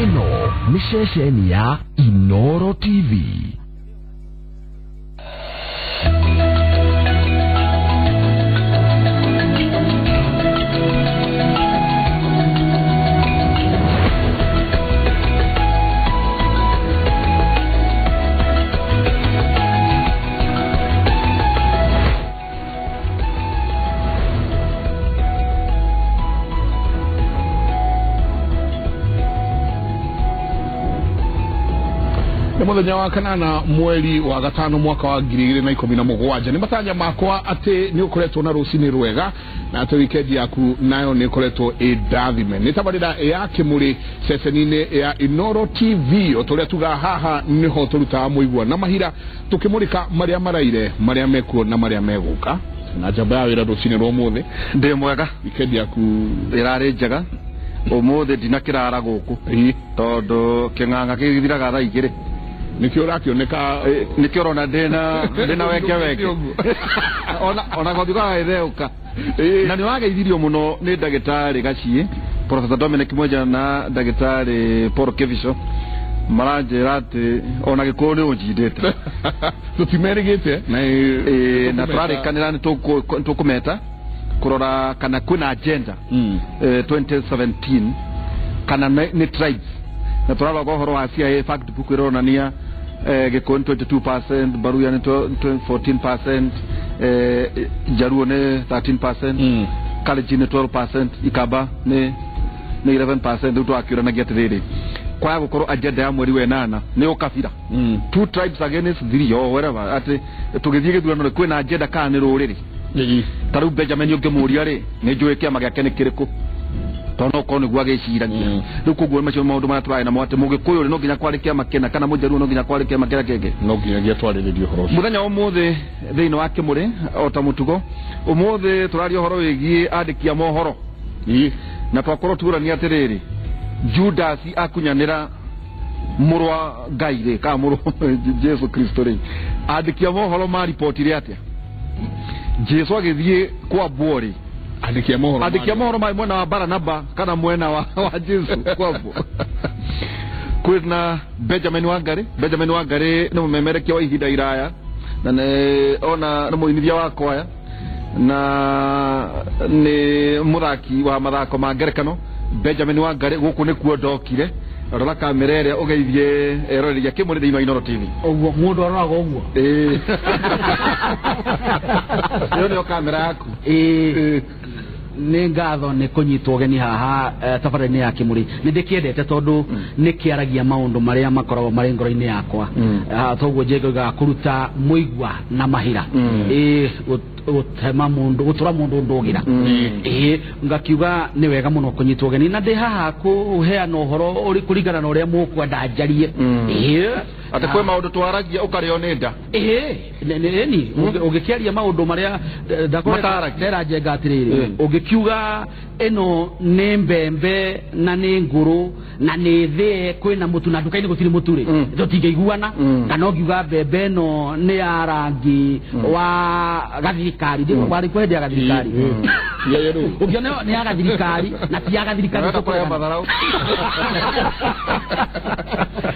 Ĩno nĩ ceceni ya Inoro TV. Muthenya wa kanana mweri wa gatano mwaka wa 2017 ni matanya makwa ati ni ukoretwo na rucini rwega na ati weekend yaku nayo ni ukoretwo indathime. Ni tabarira ya Kimuri ceceni-ini ya Inoro TV o turia tuga haha niho turutaga muigua na mahira tukimurika maria maraire, maria mekuo na maria meguka. Na njamba ya wira rucini rwa umuthi. Ndi mwega. Weekend yaku irari njega. Umuthi ndinakirara guku tondu king'ang'a githiraga thaa igiri. Nikio urakioneka nikio urona ndina weke weke ona gothi gagetheuka. Na ni wageithirio muno ni ndagitari Gaciĩ Professor Dominic Mwenja na ndagitari Paul Kevisho maranjira ati ona gikuyu ni unjindite. Tutimerigite na turarikanira ni tukumeta kurora kana kwina agenda 2017 kana ni tribes na turarora uhoro wa CIA fact book ironania Gikuyu 22%, Baruya ni 14%, Jaruo ni 13%, Kalenjin ni 12%, Ikamba ni 11%. Riu twakiuranagia atiriri kwaya gukorwo agenda ya mweri wenana ni ukabira two tribes against three or whatever, ati tugithie githurano kwina agenda kana ni ruriri. Ta riu Benjamin ungimuria ri ni njui kiama giake ni kiriku tono ko niguo agiciragia. Riu koguo macio maundu maria turari namo ati Mugikuyu ri no nginya kwari kiama kina kana Mujaruo no nginya kwari kiama kira kingi no nginyagia twariririe uhoro ucio. Muthenya wa umuthi thiini wa Kimuri o ta mutugo umuthi turaria uhoro wigie andiki a mohoro na twakorwo turania atiriri Judas akunyanira mũrũ wa Ngai ri kana mũrũ Jesu Kristo ri andiki a mohoro maripotire atia Jesu agithie kwambwo ri andiki a mohoro andiki a mohoro mai mwena wa Baranaba kana mwena wa Jesu kwambwo. Kwina Benjamin Wangari. Benjamin Wangari ni mumemerekia wa ihinda iraya na ni ona ni muinithia wa kwaya na ni muthaki wa mathako ma ngerekano. Benjamin Wangari guku nikuo ndokire. Rora kamera ĩrĩa ũgeithie eroreri a Kimuri thĩinĩ wa Inoro TV. Ũguo mũndũ aroraga ũguo. Ĩyo nĩyo kamera yaku. Nĩ ngatho nĩ kũnyitwo ũgeni haha tabarĩra-inĩ ya Kimuri. Nĩ ndĩkĩendete tondũ nĩ kĩaragia maũndũ marĩa makoragwo marĩ ngoro-inĩ yakwa. Toguo njĩngoigaga kũruta mũigua na mahira. Gũtema mũndũ gũtũra mũndũ ndũgĩra. Ngakiuga nĩ wega mũno kũnyitwo ũgeni na ndĩ haha kũheana ũhoro kũringana na ũrĩa mũkwenda njarie. Ati kwĩ maũndũ twaragia ũkarĩo nĩ nda. Nĩ ũngĩkĩaria maũndũ marĩa ndera njenga atĩrĩrĩ ũngĩkiuga ĩno nĩ mbembe na nĩ ngũrũ na nĩ thĩe kwĩna mũtu na nduka-inĩ gũtirĩ mũtu rĩ tũtingĩiguana. Kana ũngiuga mbembe ĩno nĩ ya rangi wa gathirikari warĩ kwendea ya gathirikari ũngĩona nĩ ya gathirikari na ti ya gathirikari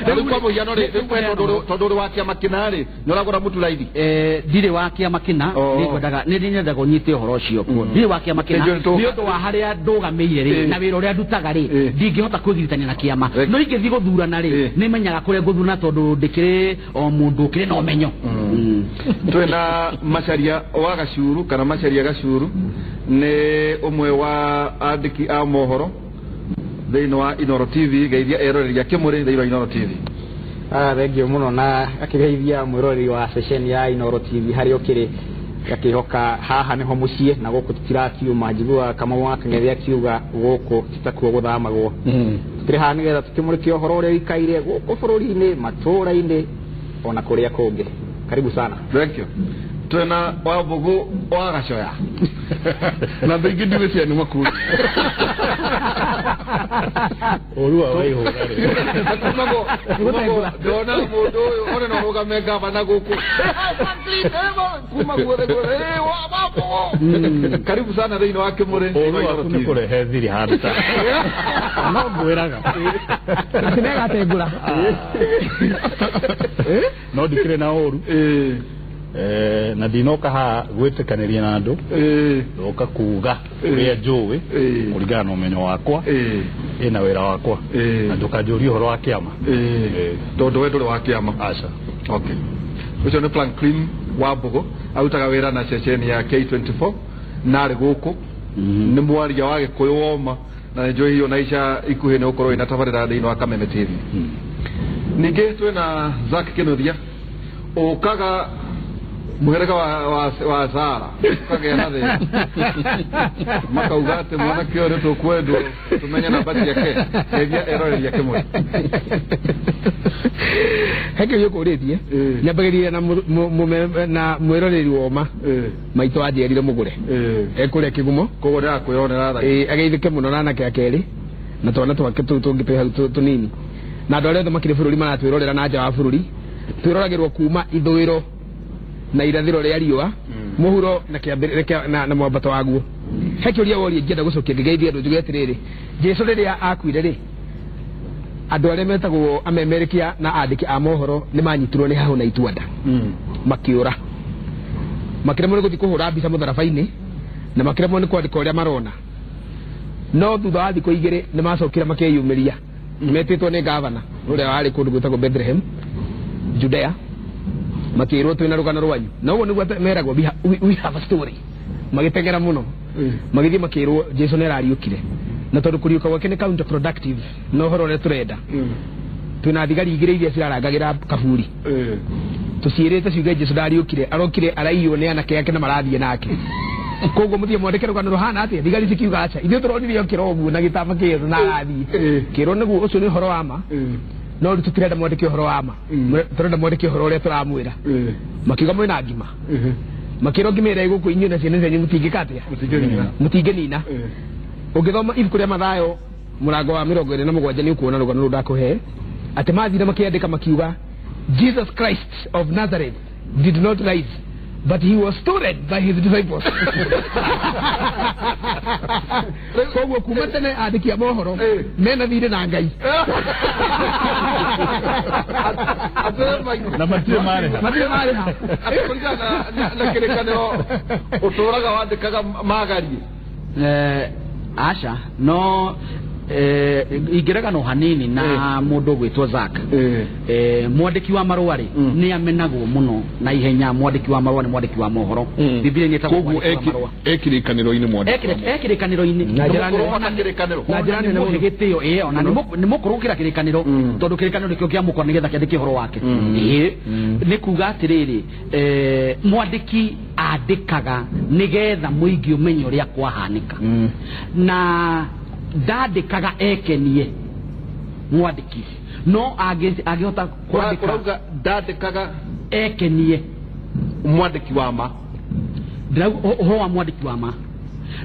Rĩu kwa mũhiano rĩ rĩu we tondũ ũrĩ wa kĩama kĩna rĩ nĩ ũragũra mũtu raithi. Ndirĩ wa kĩama kĩna nĩ nyendaga ũnyite ũhoro ũcio. Ndirĩ wa kĩama kĩna nĩ ũndũ wa harĩa ndũgamĩire rĩ na wĩra ũrĩa ndutaga rĩ ndingĩhota kwĩgiritania na kĩama. No ingĩthiĩ gũthurana rĩ nĩ menyaga kũrĩa ngũthurana tondũ ndĩkĩrĩ o mũndũ ũkĩrĩ na ũmenyo. Twĩna Macharia wa Gacuru kana Macharia Gacuru nĩ ũmwe wa andĩki a mohoro thĩinĩ wa Inoro TV. Geithia eroreri a Kimuri thĩinĩ wa Inoro TV. Thengio mũno na akĩgeithia mwĩroreri wa ceceni ya Inoro TV harĩa ũkĩrĩ ngakihoka haha niho muciĩ na gũkũ tũtirakiuma. Njiguaga Kamau wa Kang'ethe akiuga gũkũ titakuo gũthamagwo. Tũkĩrĩ haha nĩgetha tũkĩmũrĩke ũhoro ũrĩa ũikaire gũkũ bũrũri-inĩ, matũũra-inĩ ona kũrĩa kũngĩ. Karibu sana. Thank you. Twĩna Wambũgũ wa Gacoya. Na thingi ndigwĩciria nĩ makuru. Ũru wa waihũra rĩ. Ndona mũndũ ũyũ one no rũgame gavana gũkũ. Kuma guothe guothe. Wambũgũ. Karibu sana thĩinĩ wa Kĩmũrĩ. Ũru waku nĩ kũrehe thiri handũ ta. No ngwĩraga. Atĩ nĩagatengũra. No ndikĩrĩ na ũru. Na ndinoka haha gwĩtĩkanĩria na andũ, ndoka kuga ũrĩa njũĩ kũringana na ũmenyo wakwa ĩna wĩra wakwa, na ndũkanjũrie ũhoro wa kĩama tondũ we ndũrĩ wa kĩama. Aca. Okay. Ũcio nĩ Franklin Wambũgũ, arutaga wĩra na ceceni ya K24 na arĩ gũkũ nĩ mwaria wa Gĩkũyũ woma, na nĩ njũĩ hiyo na ica ikuhĩ nĩ ũkorwo ĩna tabarĩra thĩinĩ wa Kameme TV. Ningĩ twĩna Zack Kĩnuthia, ũkaga mũhĩrĩga wa Zara ũkagĩa na thĩna, makauga atĩ mwanake ũyũ nĩ tũkwendwo tũmenye namba ciake, geithia eroreria Kĩmũrĩ. He kĩũria ũkũrĩtie, nyambagĩrĩria na mwĩroreri woma maitũ anjĩrire mũgũre ekũrĩa kĩgumo, koguo ndĩrakwĩonera tha. Ageithĩke mũno na anake ake erĩ na twana twake tũu tũngĩ twĩ hau tũnini, na andũ arĩa othe makĩrĩ bũrũri maratwĩrorera na nja wa bũrũri. Twĩroragĩrwo kuma ithũĩro na irathĩro rĩa riũa, mũhuro na kĩambĩrĩria na mwambato waguo. He kĩũria woria ingĩenda gũcokia ngĩgeithia andũ njuge atĩrĩrĩ, Jesũ rĩrĩa akuire rĩ, andũ arĩa metagwo amemerekia na andĩki a mohoro nĩ manyitirwo nĩ hahũ na ituanda, makĩũra, makĩremwo nĩ gũthiĩ kũhũra mbica mũtharaba-inĩ, na makĩremwo nĩ kwandĩka ũrĩa marona. No thutha wa thikũ igĩrĩ nĩ macokire makeyumĩria, metĩtwo nĩ gavana ũrĩa warĩ kũndũ gwĩtagwo Bethlehem Judea, makĩrwo twĩna rũgano rwanyu. Na ũguo nĩguo meragwo, we have a story. Magĩteng'era mũno, magĩthiĩ makĩrwo Jesũ nĩ arariũkire, na tondũ kũriũka gwake nĩ counterproductive na ũhoro ũrĩa tũrenda, twĩna thigari igĩrĩ iria cirarangagĩra kaburi, tũciĩrĩte ciuge Jesũ ndariũkire, arokire araiywo nĩ anake ake na marathiĩ nake. Koguo mũthiĩ mwandĩke rũgano rũhana atĩa? Thigari cikiuga aca, ithuĩ tũronire okĩra ũguo na gĩtama kĩerũ na arathiĩ. Kĩrwo nĩguo ũcio nĩ ũhoro wa ma, no rĩu tũtirenda mwandĩke ũhoro wa ma, tũrenda mwandĩke ũhoro ũrĩa tũramwĩra. Makiuga mwĩna ngima, makĩrwo ngima ĩrĩa ĩgũkũ inyuĩ na ciana cianyu mũtingĩka atĩa? Mũtingĩnina. Ũngĩthoma ibuku rĩa Mathayo mũrango wa 27 nĩ ũkuona rũgano rũu ndakũhe, atĩ mathire makĩandĩka makiuga Jesus Christ of Nazareth did not rise, but he was stolen by his disciples. Koguo kuma tene andĩki a mohoro mena thirĩ na Ngai. Na matirĩ marĩha. Matirĩ marĩha. Kũringana na kĩrĩkanĩro ũtũraga wandĩkaga magarie. Aca, no ingĩregana hanini na mũndũ ũgwĩtwo Zack. Mwandĩki wa marũa rĩ nĩ amenagwo mũno na ihenya. Mwandĩki wa marũa nĩ mwandĩki wa mohoro. Biblia nĩ ĩtagwo mwandĩki wa marũa. Ekĩrĩkanĩro-inĩ mwandĩki. Ekĩrĩkanĩro-inĩ. Na njĩra nene mũno. Gĩtĩo ĩyo na nĩ mũkũrũ gũkĩra kĩrĩkanĩro, tondũ kĩrĩkanĩro nĩkĩo kĩamũkora nĩgetha kĩandĩke ũhoro wake. Nĩ kuga atĩrĩrĩ, mwandĩki andĩkaga nĩgetha mũingĩ ũmenye ũrĩa kwahanĩka, na ndandĩkaga ekenie mwandĩki, no angĩhota kwandĩka. Ũrauga ndandĩkaga ekenie mwandĩki wa ma. Ũhoro wa mwandĩki wa ma,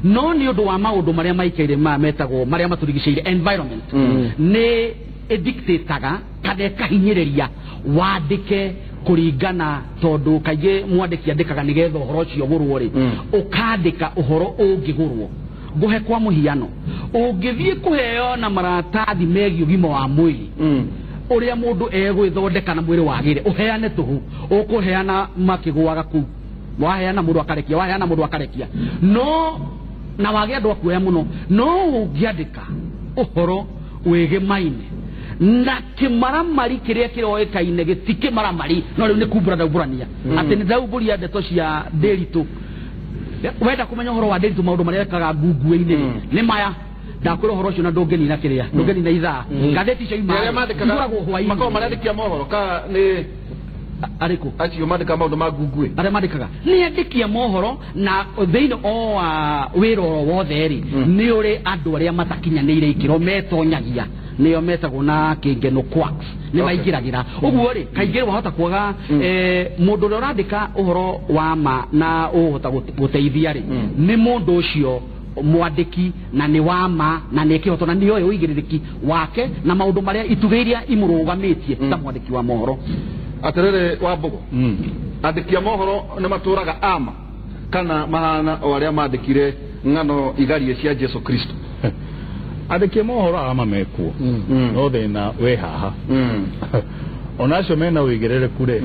no nĩ ũndũ wa maũndũ marĩa maikaire metagwo marĩa matũrigicĩirie environment, nĩ ĩdictataga kana ĩkahinyĩrĩria wandĩke kũringana, tondũ kaingĩ mwandĩki andĩkaga nĩgetha ũhoro ũcio ũgũrwo rĩ, ũkandĩka ũhoro ũngĩgũrwo. Ngũhe kwa mũhiano, ũngĩthiĩ kũheo na maratathi megiĩ ũgima wa mwĩrĩ, ũrĩa mũndũ egwĩthondeka na mwĩrĩ wagĩre, ũheane tũhũ, ũkũheana makĩgũaga kũu, waheana mũndũ akarekia, waheana mũndũ akarekia, no na wage andũ akuoya mũno. No ũngĩandĩka ũhoro wĩgĩmaine na kĩmaramari kĩrĩa kĩroĩkaine gĩtikĩmaramari, no rĩu nĩ kumbũra ndaumbũrania atĩ nĩ ndaumbũria ndeto cia Ndĩritũ. Wenda kũmenya ũhoro wa Ndĩritũ, maũndũ marĩa ekaga ngunguĩ-inĩ nĩ maya, ndakwĩra ũhoro ũcio na ndũngĩnina kĩrĩa, ndũngĩnina ithaa. Ngathĩti icio igũragwo hwaĩ-inĩ. Makoragwo marandĩkia mohoro ka nĩ arĩkũ acio mandĩkaga maũndũ ma ngunguĩ? Arĩa mandĩkaga nĩ andĩki a mohoro, na thĩinĩ o wa wĩra oro wothe rĩ, nĩ ũrĩ andũ arĩa matakinyanĩire ikĩro metonyagia nĩo metagwo na kĩngeno quacks nĩ maingĩragĩra ũguo rĩ kaingĩ wahota kuaga mũndũ ũrĩa ũrandĩka ũhoro wa ma na ũhota gũteithia rĩ nĩ mũndũ ũcio mwandĩki na nĩ wa ma na nĩ kĩhoto na nĩoĩ ũigĩrĩrĩki wake na maũndũ marĩa itugĩ iria imũrũgamĩtie ta mwandĩki wa mohoro. Atĩrĩrĩ Wambugu, andĩki a mohoro nĩ matũraga ama kana mahana o arĩa mandĩkire ng'ano igarie cia Jesu Kristo? Andĩki a mohoro ama mekuo no thĩna wĩ haha ona acio mena ũigĩrĩrĩku rĩ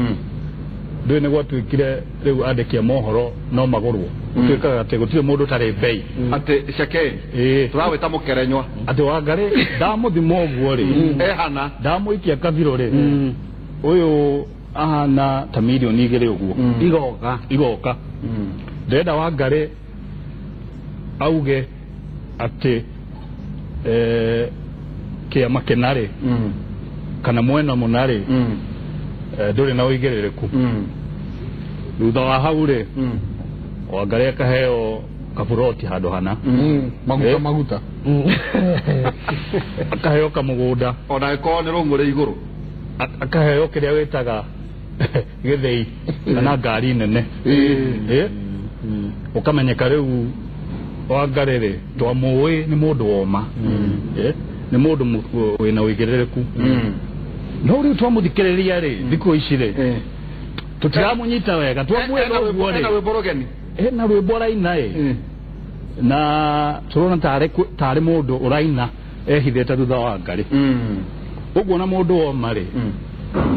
ndũĩ nĩ gwatuĩkire rĩu andĩki a mohoro no magũrwo gũtuĩkaga atĩ gũtirĩ mũndũ ũtarĩ mbei atĩ cekeri tũrawĩta mũkerenywa atĩ Wangarĩ ndamũthima ũguo rĩ ehana ndamũikia kabirũ rĩ ũyũ ahana ta milioni 2 ũguo igoka ndĩrenda Wangarĩ auge atĩ kĩama kĩna rĩ kana mwena mũna rĩ ndũrĩ na ũigĩrĩrĩku. Thutha wa hau rĩ Wangarĩ akaheo kaburoti handũ hana maguta akaheo kamũgũnda ona ĩkorwo nĩ rũng'ũrĩ igũrũ akaheo kĩrĩa wĩtaga gĩthĩi kana ngari nene ũkamenyeka rĩu Wangarĩ rĩ twamũĩ nĩ mũndũ woma nĩ mũndũ wĩna ũigĩrĩrĩku no rĩu twamũthikĩrĩria rĩ thikũ ici rĩ tũtiramũnyita wega twamwĩra ũguo rĩ ena rwĩmbo araina ĩ na tũrona tarĩ mũndũ ũraina ehithĩte thutha wa Ngarĩ ũguo na mũndũ woma rĩ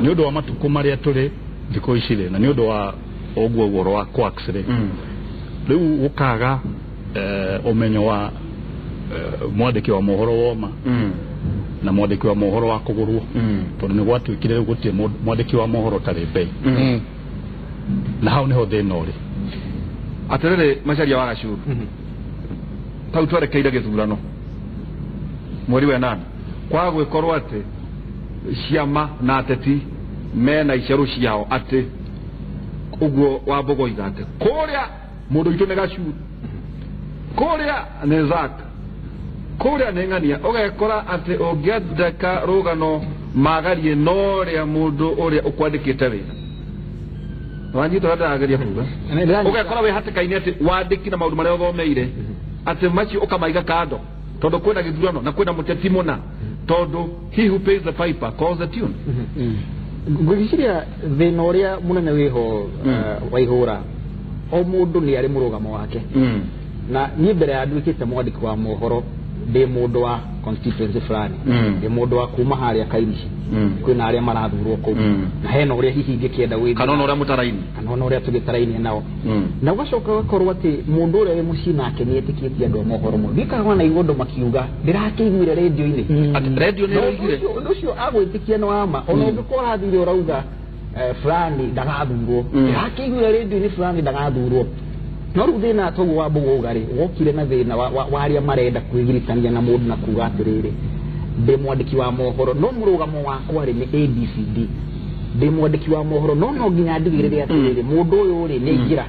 nĩ ũndũ wa matukũ marĩa tũrĩ thikũ ici rĩ na nĩ ũndũ wa ũguo ũhoro wa quacks rĩ rĩu gũkaga ũmenyo wa mwandĩki wa mohoro woma na mwandĩki wa mohoro wa kũgũrwo tondũ nĩ gwatuĩkire rĩu gũtirĩ mwandĩki wa mohoro ũtarĩ mbei na hau nĩho thĩna ũrĩ. Atĩrĩrĩ Macharia wa Gacuru, tau twerekeire gĩthurano mweri wa 8 kwaga gwĩkorwo atĩ ciama na ateti mena icerũ ciao atĩ ũguo Wambugu oiga atĩ kũrĩa mũndũ witũ nĩ Gacuru, kũrĩa nĩ Zack, kũrĩa nĩ ng'ania, ũgekora atĩ ũngĩandĩka rũgano magarie no ũrĩa mũndũ ũrĩa ũkwandĩkĩte wĩra wanyita ũrĩa ndĩrageria kuga ũgekora wĩ hatĩka-inĩ atĩ wandĩki na maũndũ marĩa ũthomeire atĩ macio ũkamaiga kando tondũ kwĩna gĩthurano na kwĩna mũteti mũna tondũ he who pays the piper calls the tune. Ngwĩciria thĩna ũrĩa mũnene wĩho wa ihũra o mũndũ nĩ arĩ mũrũgamo wake na niĩ mbere ya nduĩkĩte mwandĩki wa mohoro ndĩ mũndũ wa constituency fulani ndĩ mũndũ wa kuma harĩa Kairici kwĩna arĩa marathurwo kũu na hena ũrĩa hihi ingĩkĩenda gwĩthia kana ona ũrĩa mũtaraini kana ona ũrĩa tũgĩtarainie nao na ũgacoka ũgakorwo atĩ mũndũ ũrĩa wĩ mũciĩ nake nĩ etĩkĩtie andũ a mohoro mũno ndikaga wanaigua andũ makiuga ndĩrakĩiguire rĩndio-inĩ atĩ rĩndio nĩ ĩroigire ũndũ ũcio agwĩtĩkia nĩ wa ma ona ũngĩkorwo ũrathire ũrauga fulani ndagathurwo ndĩrakĩiguire rĩndio-inĩ fulani ndagathurwo no rĩu thĩna toguo Wambugu auga rĩ wokire na thĩna wa arĩa marenda kwĩgiritania na mũndũ na kuga atĩrĩrĩ ndĩ mwandĩki wa mohoro no mũrũgamo wakwa rĩ nĩ ABCD ndĩ mwandĩki wa mohoro no no nginya ndigĩrĩre atĩrĩrĩ mũndũ ũyũ rĩ nĩ aingĩra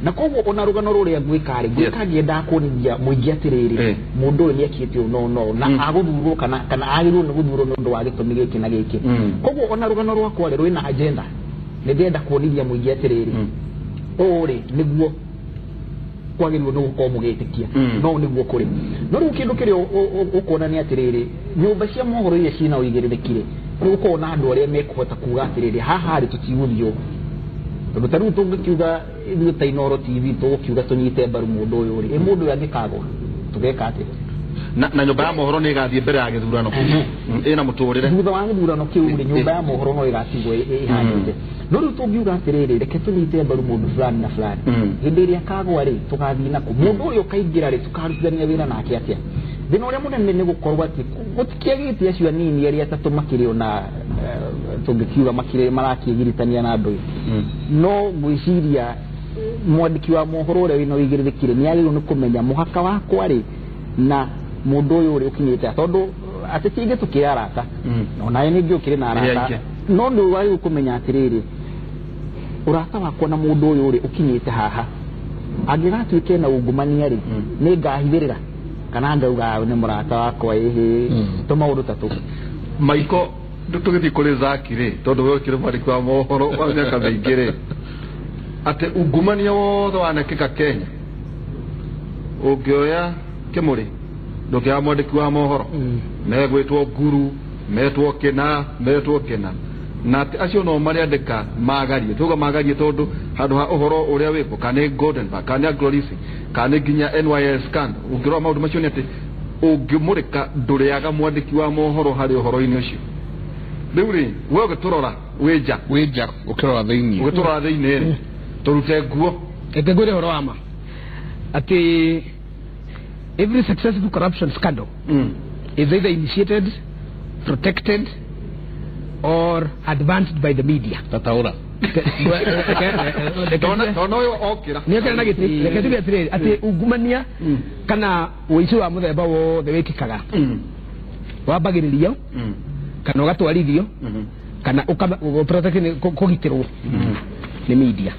na koguo ona rũgano rũrĩa ngwĩka rĩ ngwĩka ngĩendaga kuonithia mũingĩ atĩrĩrĩ mũndũ ũyũ nĩ ekĩte ũũ no no na agũthurwo kana agĩrĩirwo nĩ gũthurwo nĩ ũndũ wa gĩtũmi gĩkĩ na gĩkĩ koguo ona rũgano rwakwa rĩ rwĩna agenda nĩ ndĩrenda kuonithia mũingĩ atĩrĩrĩ ũũ rĩ nĩguo kwagĩrĩirwo nĩ gũkorwo mũgĩtĩkia no nĩguo kũrĩ no rĩu kĩndũ kĩrĩa ũkuona nĩ atĩrĩrĩ nyũmba cia mohoro iria ciĩna ũigĩrĩrĩki rĩ nĩ gũkorwo na andũ arĩa mekũhota kuga atĩrĩrĩ haha rĩ tũtigũthiĩ ũguo tondũ ta rĩu tũngĩkiuga ithuĩ ta Inooro TV tũgũkiuga tũnyite mbaru mũndũ ũyũ rĩ ĩ mũndũ ũyũ angĩkagwa tũgeka atĩa na nyũmba ya mohoro nĩ ĩgathiĩ mbere ya gĩthurano ĩna mũtũrĩre thutha wa gĩthurano kĩu rĩ nyũmba ya mohoro no ĩgatigwo ĩhanĩte no rĩu tũngiuga atĩrĩrĩ reke tũnyite mbaru mũndũ fulani na fulani hĩndĩ ĩrĩa akagwa rĩ tũgathiĩ nakũ mũndũ ũrĩa ũkaingĩra rĩ tũkarutithania wĩra nake atĩa thĩna ũrĩa mũnene nĩ gũkorwo atĩ gũtikĩagĩte acio anini arĩa atatũ makĩrĩ ona tũngĩkiuga makĩrĩ marakĩgiritania na andũ no ngwĩciria mwandĩki wa mohoro ũrĩa wĩna ũigĩrĩrĩki rĩ nĩ agĩrĩirwo nĩ kũmenya mũhaka wakwa rĩ na mũndũ ũyũ ũrĩ ũkinyĩte tondũ ateti aingĩ tũkĩrĩ arata onawe ningĩ ũkĩrĩ na arata no nĩ wagĩrĩirwo kũmenya atĩrĩrĩ ũrata wakwa na mũndũ ũyũ rĩ ũkinyĩte haha angĩgatuĩka ena ungumania rĩ nĩ ngahithĩrĩra Kana ngauga nĩ mũrata wakwa ĩhĩ tũmaũndũ ta tũu. Maiko tũgĩthiĩ kũrĩ Zaki rĩ, tondũ we ũkĩrĩ mwandĩki wa mohoro wa mĩaka mĩingĩ rĩ, atĩ ungumania wothe wanekĩka Kenya ũngĩoya kĩmũrĩ ndũngĩaga mwandĩki wa mohoro megwĩtwo nguru, metwo kĩna, metwo kĩna, na atĩ acio no marĩandĩka magarie, tuga magarie tondũ handũ ha ũhoro ũrĩa wĩkwo, kana nĩ Goldenberg, kana nĩ Glorisi, kana nĩ nginya NYS scandal, ũngĩrora maũndũ macio nĩ atĩ ũngĩmũrĩka ndũrĩaga mwandĩki wa mohoro harĩ ũhoro-inĩ ũcio. Rĩu rĩ, we ũgĩtũrora wĩ nja, wĩ nja ũkĩrora thĩinĩ, ũgĩtũrora thĩinĩ rĩ, tũrute nguo. Reke ngwĩre ũhoro wa ma atĩ every successful corruption scandal is either initiated, protected or advanced by the media. Tataũra. Tona ũyũ okĩra. Nĩ okĩra na gĩtĩ. Reke tuge atĩrĩrĩ, atĩ ungumania kana ũici wa mũthemba wothe wĩkĩkaga wambagĩrĩrio kana ũgatwarithio kana kũgitĩrwo nĩ media.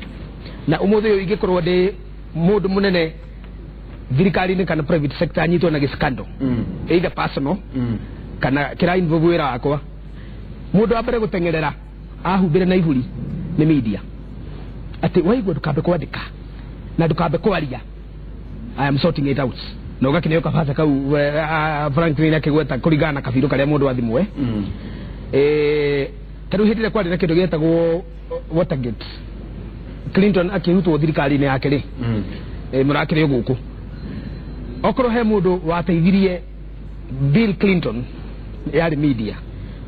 Na ũmũthĩ ũyũ ingĩkorwo ndĩ mũndũ mũnene thirikari-inĩ kana private sector anyitwo na gĩscandal, either personal kana kĩra involve wĩra wakwa, mũndũ wa mbere gũteng'erera ahumbĩre na iburi nĩ media. Atĩ waigua ndũkambe kwandĩka na ndũkambe kwaria, I am sorting it out. Na ũgakĩneo kabata kau Franklin akĩgweta kũringana na kabirũ karĩa mũndũ athimwe. Ta rĩu hĩndĩ ĩrĩa kwarĩ na kĩndũ gĩetagwo Watergate, Clinton akĩrutwo thirikari-inĩ yake rĩ, mũrakĩrĩ gũkũ, okorwo he mũndũ wateithirie Bill Clinton yarĩ media,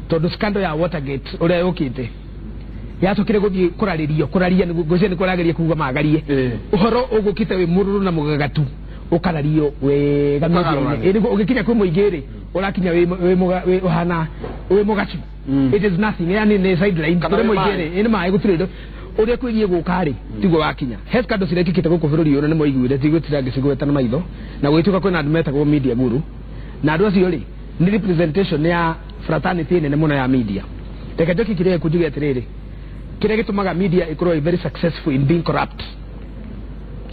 tondũ scandal ya Watergate ũrĩa yũkĩte yacokire gũthiĩ kũrarĩrio, kũraria ngwĩciria nĩ kũrageria kuga magarie ũhoro ũgũkĩte wĩ mũrũrũ na mũgagatu ũkarario wega media-inĩ. Nĩguo ũgĩkinya kwĩ mũingĩ rĩ, ũrakinya wĩ ũhana wĩ mũgacu. It is nothing, yani nĩ sideline kũrĩ mũingĩ rĩ, nĩ maĩ gũtirĩ ũrĩa kwĩgiĩ gũka rĩ, tiguo wakinya. He scandal cirekĩkĩte gũkũ bũrũri ũyũ na nĩ mwaiguire, tigũtira ngĩcigweta na maitho, na gũgĩtuĩka kwĩna andũ metagwo media guru, na andũ acio rĩ nĩ representation ya fraternity nene mũno ya media. Reke njoke kĩrĩa njuge atĩrĩrĩ, kĩrĩa gĩtũmaga media ĩkorwo very successful in being corrupt,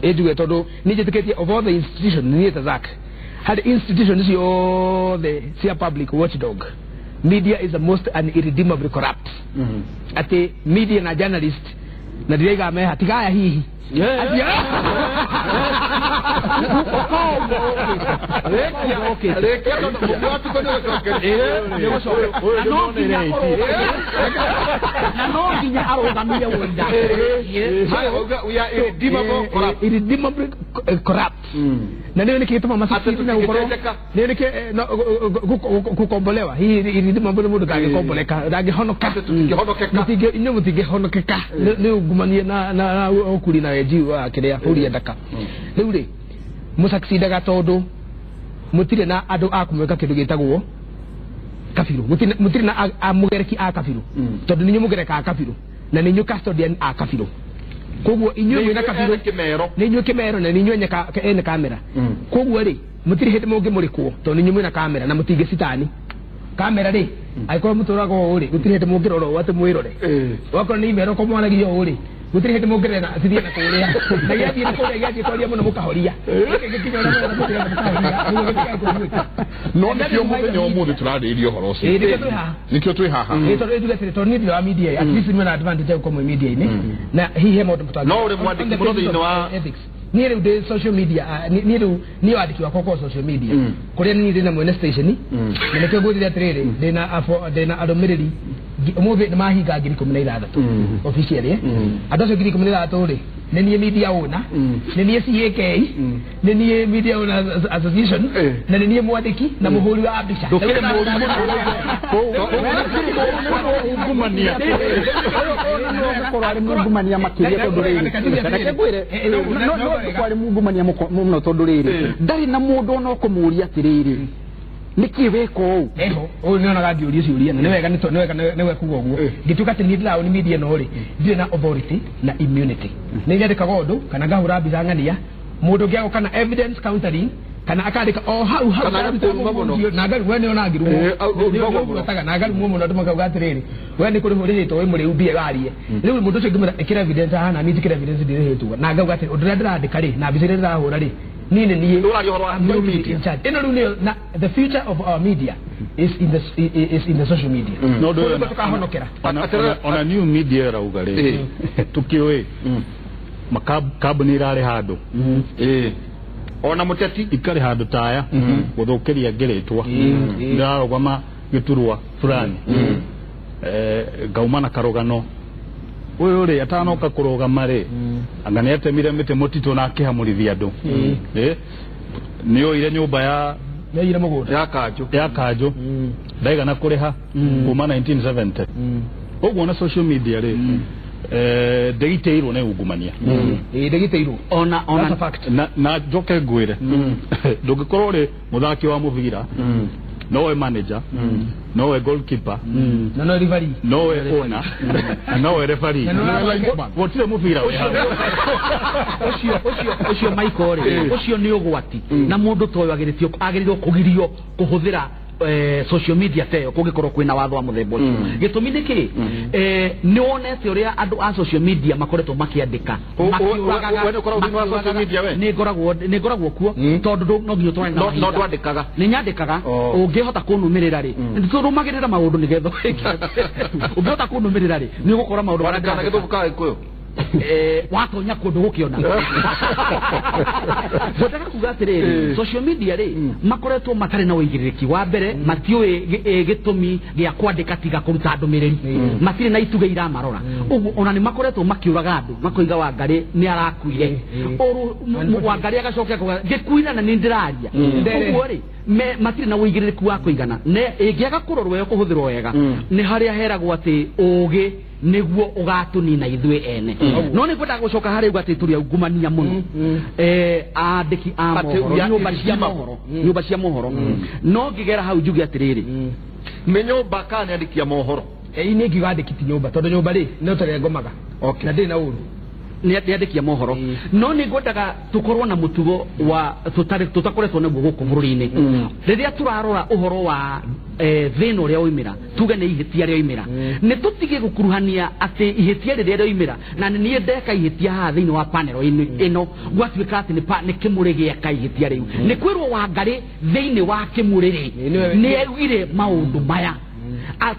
ĩnjuge tondũ nĩ njĩtĩkĩtie of all the institution, niĩ ta Zack, harĩ institution ciothe cia public watchdog, media is the most irredeemably corrupt. Atĩ media na journalist na ndiraiga meha tigaya hihi na no nginya arũgamie wũira. Irredeemably corrupt. Na nĩyo nĩkĩ gĩtũma macabiti na gũkorwo nĩyo nĩkĩ gũkombolewa hihi irredeemably mũndũ ndangĩkomboleka, ndangĩhonoka, inyuĩ mũtingĩhonokeka nĩ ungumania na ũkuri na wenji wa kĩrĩa huria ndaka. Rĩu rĩ mũsucceedaga tondũ mũtirĩ na andũ a kũmwĩka kĩndũ gĩtagwo kabiru, mũtirĩ na mũgereki a kabiru, tondũ nĩ inyuĩ mũgereka a kabiru na nĩ inyuĩ custodian a kabiru. Koguo inyuĩ mwĩna kabiru nĩ inyuĩ kĩmero na nĩ inyuĩ ene kamera. Koguo rĩ mũtirĩ hĩndĩ mũngĩmũrĩkwo tondũ nĩ inyuĩ mwĩna kamera na mũtingĩcitani kamera rĩ, angĩkorwo mũtũraga ũũ rĩ, gũtirĩ hĩndĩ mũngĩrora ũũ atĩ mwĩrore. Wakorwo nĩ imero ko mwaragia ũũ rĩ, gũtirĩ hĩndĩ mũngĩrera cithiĩ na kũrĩa, na gĩathiĩ na kũrĩa gĩathiĩ kwaria mũno mũkahoria. Gĩkinya ũrĩa mwena mũtira mũkahoria, nĩguo gĩtigae kũiguĩka. No nĩkĩo mũthenya ũmũthĩ tũrarĩrĩria ũhoro ũcio. Nĩkĩo twĩ haha. Nĩkĩo twĩ haha. Tondũ njuge atĩrĩ, tondũ niĩ ndirĩ wa media, at least mwĩna advantage ya gũkorwo mwĩ media-inĩ, na hihi he maũndũ mũtangĩ. No ũrĩ mwandĩki mũno thĩinĩ wa ethics. Niĩ rĩu ndĩ social media, niĩ rĩu niĩ wandĩki wakwa ũkoragwo social media, kũrĩa niĩ ndĩ na mwene station, na nĩkĩo ngwĩrire atĩrĩrĩ, ndĩna arũmĩrĩri ũmũthĩ nĩ mahinga 16,000 officially. Andũ acio 16,000 rĩ, nĩ niĩ media owner, nĩ niĩ CAK, nĩ niĩ media owner association, na nĩ niĩ mwandĩki na mũhũri wa mbica. Ndũkĩrĩ mũũru mũno. Ungumania. Gũkorwo arĩ mungumania makĩria tondũ rĩrĩ, reke ngwĩre, no gũkorwo arĩ mungumania mũno tondũ rĩrĩ, ndarĩ na mũndũ ona ũkũmũria atĩrĩrĩ, nĩkĩ weka ũũ? Eho, ũyũ nĩonaga ngĩũria ciũria, na nĩ wega nĩ wega nĩ wega kuga ũguo. Ngĩtuĩka atĩ niĩ ndĩraũni media ĩno rĩ, ndirĩ na authority na immunity. Nĩ nyandĩkaga ũndũ kana ngahũra mbica ng'ania, mũndũ ũngĩ agoka na evidence countering kana akandĩka o hau hau na ngarumwo nĩ ona ngirumwo na ngarumwo mũno andũ makauga atĩrĩrĩ, we nĩ kũrĩhwo ũrĩhĩtwo wĩ mũrĩu mbia warie. Rĩu mũndũ ũcio ngĩmwĩra ĩkĩra evidence haha na niĩ njĩkĩre evidence ndirĩhĩtwo, na ngauga atĩ ũndũ ũrĩa ndĩrandĩka rĩ na mbica iria ndĩrahũra rĩ Niĩ nĩ niĩ Ũraria ũhoro wa I'm new going to be media. in charge. Ĩno rĩu nĩyo na the future of our media is in the social media. No ndå Kũu tũkahonokera. Ona new media ĩrauga rĩ tũkĩũĩ makambuni irarĩ handũ Ona mũteti ikarĩ handũ taya gũthũkĩria ngĩrĩtwa ndĩrarũgama gĩturwa fulani ngauma na karũgano ũyũ rĩ atanoka kũrũgama rĩ anga nĩ atemire mĩtĩ mũtitũ na akĩhamũrithia andũ nĩ oire nyũmba ya nĩoire mũgũnda ya kanjũ ndaigana kũrĩha kuma 1970 ũguo na social media rĩ ndĩgitĩirwo nĩ ungumania. Ndĩgitĩirwo ona ona fact. Na njoke ngwĩre ndũngĩkorwo rĩ mũthaki wa mũbira nowe manager nowe goalkeeper na no referee nowe owner na nowe referee gũtirĩ mũbira ũcio Michael rĩ ũcio nĩ ũgwati na mũndũ ta ũyũ agĩrĩirwo kũgirio kũhũthĩra social media teyo kũngĩkorwo kwĩna watho wa mũthemba ũcio. Gĩtũmi nĩ kĩ nĩ wonete ũrĩa andũ a social media makoretwo makĩandĩka nĩ ngoragwo kuo tondũ no nginya ũtwarane na no ndwandĩkaga. Nĩ nyandĩkaga ũngĩhota kũnũmĩrĩra rĩ tũrũmagĩrĩra maũndũ nĩgetha ũngĩhota kũnũmĩrĩra rĩ nĩ ũgũkora maũndũ marĩa na gĩthũngũ ka Gĩkũyũ watonya kũndũ gũkĩona. Ngwendaga kuga atĩrĩrĩ social media rĩ makoretwo matarĩ na ũigĩrĩrĩki wa mbere matiũĩ gĩtũmi gĩa kwandĩka tiga kũruta ndũmĩrĩri matirĩ na itugĩ iramarora ũguo ona nĩ makoretwo makĩũraga andũ makoiga Wangarĩ nĩ arakuire Wangarĩ agacoka akauga ngĩkuina na nĩ ndĩraria ũguo rĩ matirĩ na ũigĩrĩrĩki wa kũigana ĩngĩaga kũrorwo wega kũhũthĩrwo wega nĩ harĩa heragwo atĩ ũgĩ nĩguo ũgatũnina ithuĩ ene. No nĩ ngwendaga gũcoka harĩa uga atĩ tũrĩ aungumania mũno andĩki a mohoro nyũmba cia mohoro no ngĩgera hau njuge atĩrĩrĩ nĩ nyũmba kana nĩ andĩki a mohoro nĩ ngiuga andĩki ti nyũmba tondũ nyũmba rĩ no tũrĩa ngomaga na ndĩrĩ na ũru nĩ andĩki a mohoro no nĩ ngwendaga tũkorwo na mũtugo wa tũtakoretwo naguo gũkũ bũrũri-inĩ rĩrĩa tũrarora ũhoro wa thĩna ũrĩa woimĩra tuge nĩ ihĩtia rĩoimĩra nĩ tũtige gũkuruhania atĩ ihĩtia rĩrĩa rĩoimĩra na nĩ niĩ ndeka ihĩtia haha thĩinĩ wa panel ĩno gwatuĩka atĩ nĩ kĩmũrĩ gĩeka ihĩtia rĩu nĩ kwĩrwo Wangarĩ thĩinĩ wa kĩmũrĩ rĩ nĩ augire maũndũ maya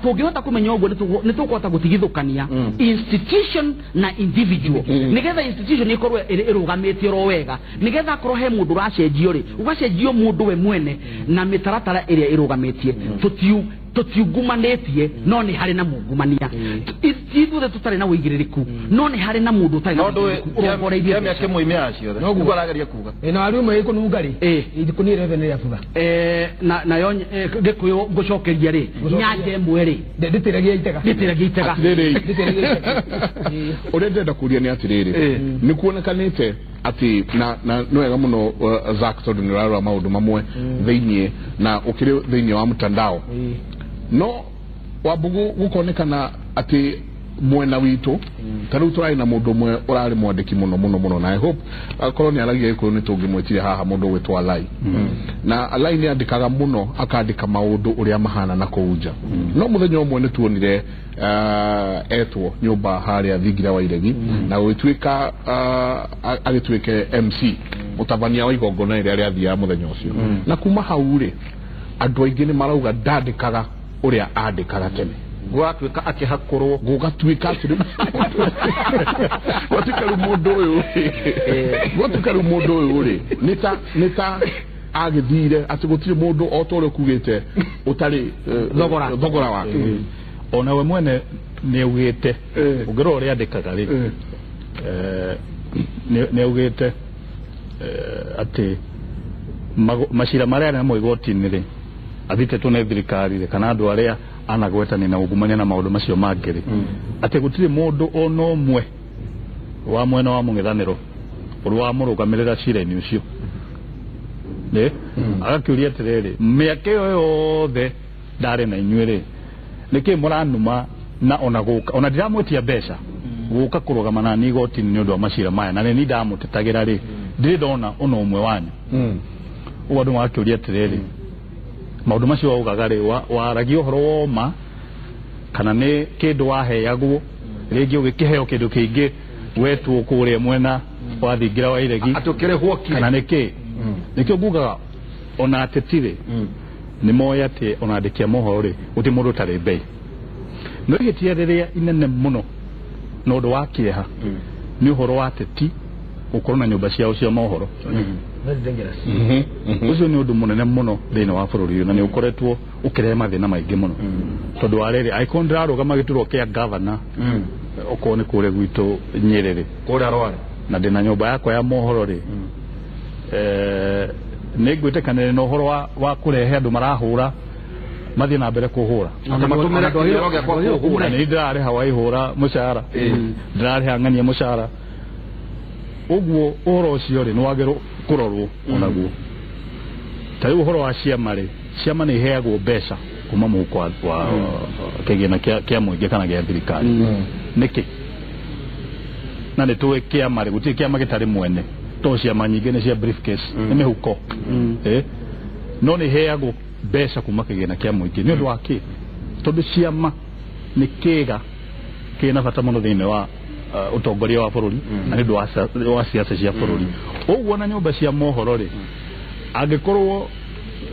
tũngĩhota kũmenya ũguo nĩ tũkũhota gũtigithũkania institution na individual nĩgetha institution ĩkorwo ĩrũgamĩte oro wega nĩgetha akorwo he mũndũ ũracenjio rĩ ũgacenjio mũndũ we mwene na mĩtaratara ĩrĩa ĩrũgamĩtie tũtiungumanĩtie no nĩ harĩ na mungumania ithuothe tũtarĩ na ũigĩrĩrĩku no nĩ harĩ na mũndũ ũtarĩ na ũigĩrĩrĩku ũrongoreirie mbeca noguo arageria kuga na waru ĩmwe ĩkũnunga rĩ ikũnia rĩothe nĩ rĩabutha nayo Gĩkũyũ ngũcokeria rĩ nyanja ĩmwe rĩ ndĩtĩragia itega ũrĩa ndĩrenda kũria nĩ atĩrĩrĩ nĩ kuonekanĩte atĩ na nĩ wega mũno Zack tondũ nĩ ũrarora maũndũ mamwe thĩiniĩ na ũkĩrĩ thĩiniĩ wa mtandao no Wambugu gũkonekana atĩ mwena witũ ta rĩu tũrarĩ na mũndũ ũmwe ũrarĩ mwandĩki mũno mũno mũno na I hope akorwo nĩ aragia Gĩkũyũ nĩ tũngĩmwĩtire haha mũndũ ũgwĩtwo Alai na Alai nĩ andĩkaga mũno akandĩka maũndũ ũrĩa mahana na kũu nja no mũthenya ũmwe nĩ tuonire etwo nyũmba harĩa Thingira wa Iregi na gũgĩtuĩka agĩtuĩke MC mũtabania wa igongona rĩrĩa rĩathiaga mũthenya ũcio na kuma hau rĩ andũ aingĩ nĩ marauga ndandĩkaga ũrĩa andĩkaga tene gwatuĩka akĩhakũrwo gũgatuĩka atĩ gwatuĩka rĩu mũndũ ũyũ gwatuĩka rĩu mũndũ ũyũ rĩ nĩ ta agĩthire atĩ gũtirĩ mũndũ o ta ũrĩa ũkugĩte ũtarĩ thogora wake ona we mwene nĩ augĩte ũngĩrora ũrĩa andĩkaga rĩ nĩ augĩte atĩ macira marĩa arĩ namo igoti-inĩ rĩ athitĩtwo nĩ thirikari rĩ kana andũ arĩa anagwetania na ungumania na maũndũ macio mangĩ rĩ atĩ gũtirĩ mũndũ ona ũmwe wa mwena wa mũng'ethanĩro ũrĩa wamũrũgamĩrĩra cira-inĩ ũcio nĩ agakĩũria atĩrĩrĩ mĩaka ĩyo yothe ndarĩ na inyuĩ rĩ nĩkĩ mũranuma na ona gũka ona ndiramwĩtia mbeca gũka kũrũgama na niĩ igoti-inĩ nĩ ũndũ wa macira maya na nĩ niĩ ndamũtetagĩra rĩ ndirĩ ndona ona ũmwe wanyu ũguo andũ magakĩũria atĩrĩrĩ maũndũ macio waugaga rĩ waragia ũhoro woma kana nĩ kĩndũ waheagwo rĩngĩ ũgĩkĩheo kĩndũ kĩingĩ wetwo kũrĩa mwena wa Thingira wa Iregi atĩ ũkĩrĩhwo kana nĩ kĩ Nĩkĩo ngugaga ona ateti rĩ nĩ moĩ atĩ ona andĩki a mohoro rĩ gũtirĩ mũndũ ũtarĩ mbei. No ihĩtia rĩrĩa inene mũno na ũndũ wa kĩeha nĩ ũhoro wa ateti gũkorwo na nyũmba ciao cia mohoro. Very dangerous. Ũcio nĩ ũndũ mũnene mũno thĩinĩ wa bũrũri ũyũ na nĩ ũkoretwo ũkĩrehe mathĩna maingĩ mũno. Tondũ wa rĩrĩ angĩkorwo ndĩrarũgama gĩturwa kĩa gavana okorwo nĩ kũrĩa gwitũ Nyĩrĩ rĩ kũrĩa Rware na ndĩna nyũmba yakwa ya mohoro rĩ nĩ ngwĩtĩkanĩria na ũhoro wa kũrehe andũ marahũra mathiĩ na mbere kũhũra. Matũmĩre kĩheo gĩakwa kũhũra. Na nĩ ndĩrarĩha waihũra mũcara, ndĩrarĩha ng'ania mũcara. Ũguo ũhoro ũcio rĩ nĩ wagĩrĩirwo kũrorwo onaguo. Ta rĩu ũhoro wa ciama rĩ, ciama nĩ iheagwo mbeca kuma mũhuko wa kĩgĩna kĩa mũingĩ kana gĩa thirikari. Nĩkĩ? Na nĩ tũĩ kĩama rĩ gũtirĩ kĩama gĩtarĩ mwene, tondũ ciama nyingĩ nĩ cia briefcase, nĩ mĩhuko. No nĩ iheagwo mbeca kuma kĩgĩna kĩa mũingĩ. Nĩ ũndũ wa kĩ? Tondũ ciama nĩ kĩga kĩna bata mũno thĩinĩ wa ũtongoria wa bũrũri na nĩ ũndũ wa siasa cia bũrũri. Ũguo na nyũmba cia mohoro rĩ angĩkorwo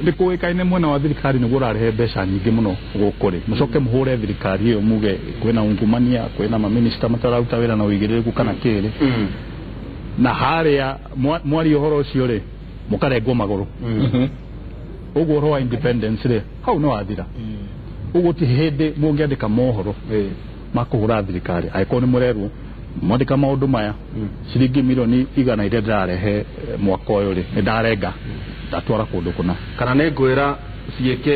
nĩ kũĩkaine mwena wa thirikari nĩguo ũrarehe mbeca nyingĩ mũno gũkũ rĩ, mũcoke mũhũre thirikari ĩyo muge kwĩna ungumania, kwĩna maminista matararuta wĩra na ũigĩrĩrĩku kana kĩrĩ, na harĩa mwaria ũhoro ũcio rĩ mũkarengwo magũrũ. Ũguo ũhoro wa independence rĩ hau nĩ wathira. Ũguo ti hĩndĩ mũngĩandĩka mohoro makũhũra thirikari angĩkorwo nĩ mũrerwo mwandĩka maũndũ maya ciringi milioni 100 iria ndĩrarehe mwaka ũyũ rĩ nĩ ndarenga ndatwara kũndũ kũna. Kana nĩ ngwĩra CAK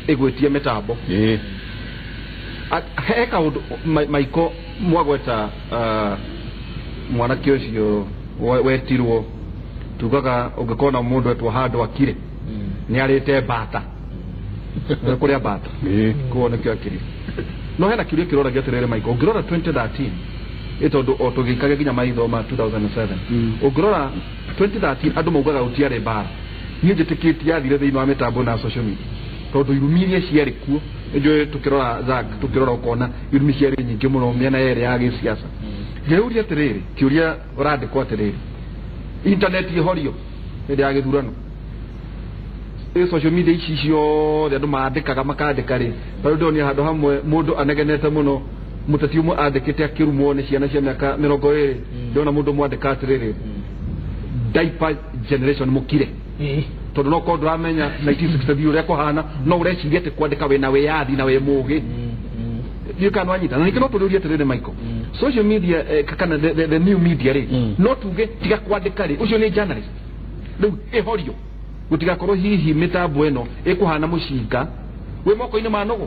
ĩgwĩtie mĩtambo. He kaũndũ Maiko mwagweta mwanake ũcio wetirwo tugaga ũngĩkorwo na mũndũ etwo handũ akire nĩ arĩte mbata nĩ kũrĩa mbata koguo nĩkĩo akire. No hena kĩũria kĩroragia atĩrĩrĩ Maiko, ũngĩrora 2013 ĩ tondũ o tũgĩikagia nginya maitho ma 2007 ũngĩrora 2013 andũ maugaga gũtiarĩ mbara. Niĩ njĩtĩkĩtie yathire thĩinĩ wa mĩtambo na social media tondũ irumi iria ciarĩ kuo nĩnjũĩ tũkĩrora Zack tũkĩrora ũkona irumi ciarĩ nyingĩ mũno mĩena yerĩ ya gĩciaca. Ngĩũria atĩrĩrĩ kĩũria ũrandĩkwo atĩrĩrĩ internet ĩhorio hĩndĩ ya gĩthurano social media ici ciothe andũ mandĩkaga makandĩka rĩ tarĩu ndĩronire handũ hamwe mũndũ anegenete mũno mũteti ũmwe andĩkĩte akĩrumwo nĩ ciana cia mĩaka 20 ndĩrona mũndũ ũmwe andĩka atĩrĩrĩ diaper generation mũkire tondũ no korwo ndũramenya 1963 ũrĩa kũhana no ũreciria atĩ kwandĩka wĩna wĩyathi na wĩ mũgĩ. Ndiũĩ kana nĩwanyita. Na ningĩ no tũrĩũrie atĩrĩrĩ Michael, social media kana the new media rĩ no tuge tiga kwandĩka rĩ ũcio nĩ journalist rĩu ĩhorio gũtigakorwo hihi mĩtambo ĩno ĩkũhana mũcinga wĩ moko-inĩ ma nũgũ.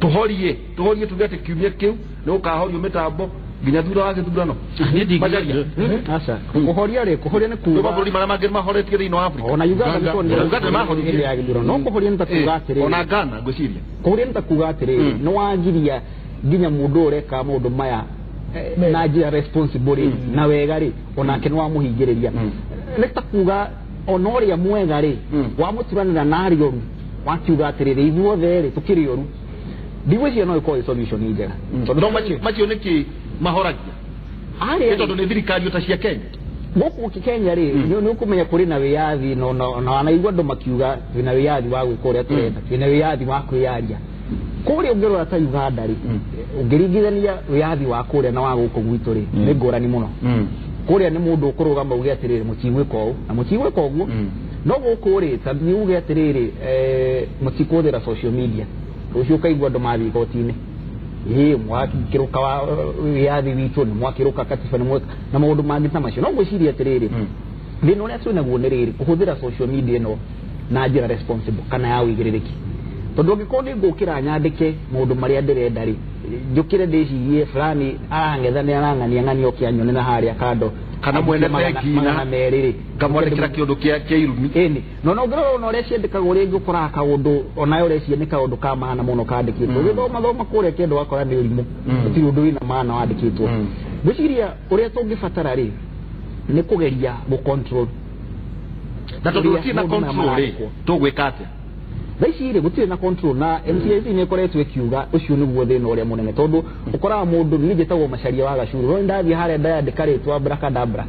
Tũhorie tuge atĩ kiumia kĩu nĩ gũkahorio mĩtambo nginya thutha wa gĩthurano. Aca kũhoria rĩ kũhoria nĩ kuga mabũrũri marĩa mangĩ mahoretie thĩinĩ wa Afrika ona Uganda nĩ mahoririe hĩndĩ ya gĩthurano. No kũhoria nĩ ta kuga atĩrĩrĩ ona Ghana ngwĩciria kũhoria nĩ ta kuga atĩrĩrĩ nĩ wangiria nginya mũndũ ũreka maũndũ maya na njĩra responsible na wega rĩ onake nĩ wamũhingĩrĩria. Nĩ ta kuga ona ũrĩa mwega rĩ wamũturanĩra na arĩa oru wakiuga atĩrĩrĩ ithuothe rĩ tũkĩrĩ oru. Ndigwĩciria no ĩkorwo ĩ solution njega. Tondũ macio nĩkĩ mahoragia Arĩa tondũ nĩ thirikari ota cia Kenya gũkũ Kenya rĩ nĩ ũkũmenya kũrĩ na wĩyathi na wanaigua andũ makiuga twĩna wĩyathi wa gwĩka ũrĩa tũrenda, twĩna wĩyathi wa kwĩyaria. Kũrĩa ũngĩrora ta Uganda rĩ ũngĩringithania wĩyathi wa kũrĩa na wa gũkũ gwitũ rĩ nĩ ngũrani mũno. Kũrĩa nĩ mũndũ ũkũrũgama uge atĩrĩrĩ mũtigwĩka ũũ na mũtigwĩka ũguo. No gũkũ rĩ ta thiĩ uge atĩrĩrĩ mũtikũhũthĩra social media rũciũ ũkaigua andũ mathiĩ igoti-inĩ ĩ mwakĩrũka wĩyathi witũ nĩ mwakĩrũka katiba nĩ na maũndũ mangĩ ta macio. No ngwĩciria atĩrĩrĩ thĩna ũrĩa twĩnaguo nĩ rĩrĩ kũhũthĩra social media ĩno na njĩra responsible kana ya ũigĩrĩrĩki. Tondũ angĩkorwo nĩ ngũkĩra nyandĩke maũndũ marĩa ndĩrenda rĩ njũkĩre ndĩcirie fulani arang'etha nĩ arang'ania ng'ania oke anyone na harĩa kando kana mwene bengi na merĩ rĩ ngamwandĩkĩra kĩũndũ kĩa irumi ĩni. No no ũngĩrora ona ũrĩa ciandĩkagwo rĩngĩ ũkoraga kaũndũ onayo ũreciria nĩ kaũndũ ka maana mũno kandĩkĩtwo. Ũgĩthoma thoma kũrĩa kĩndũ wakora nĩ ũrimũ gũtirĩ ũndũ wĩna maana wandĩkĩtwo. Ngwĩciria ũrĩa tũngĩbatara rĩ nĩ kũgeria gũ control na tondũ gũtirĩ na control rĩ tũgwĩka atĩa? Thaa ici rĩ gũtirĩ na control na MCIC nĩ ĩkoretwo ĩkiuga ũcio nĩguo thĩna ũrĩa mũnene tondũ ũkoraga mũndũ niĩ njĩtagwo Macharia wa Gacuru no ndathiĩ harĩa ndayandĩka rĩtwa Abracadabra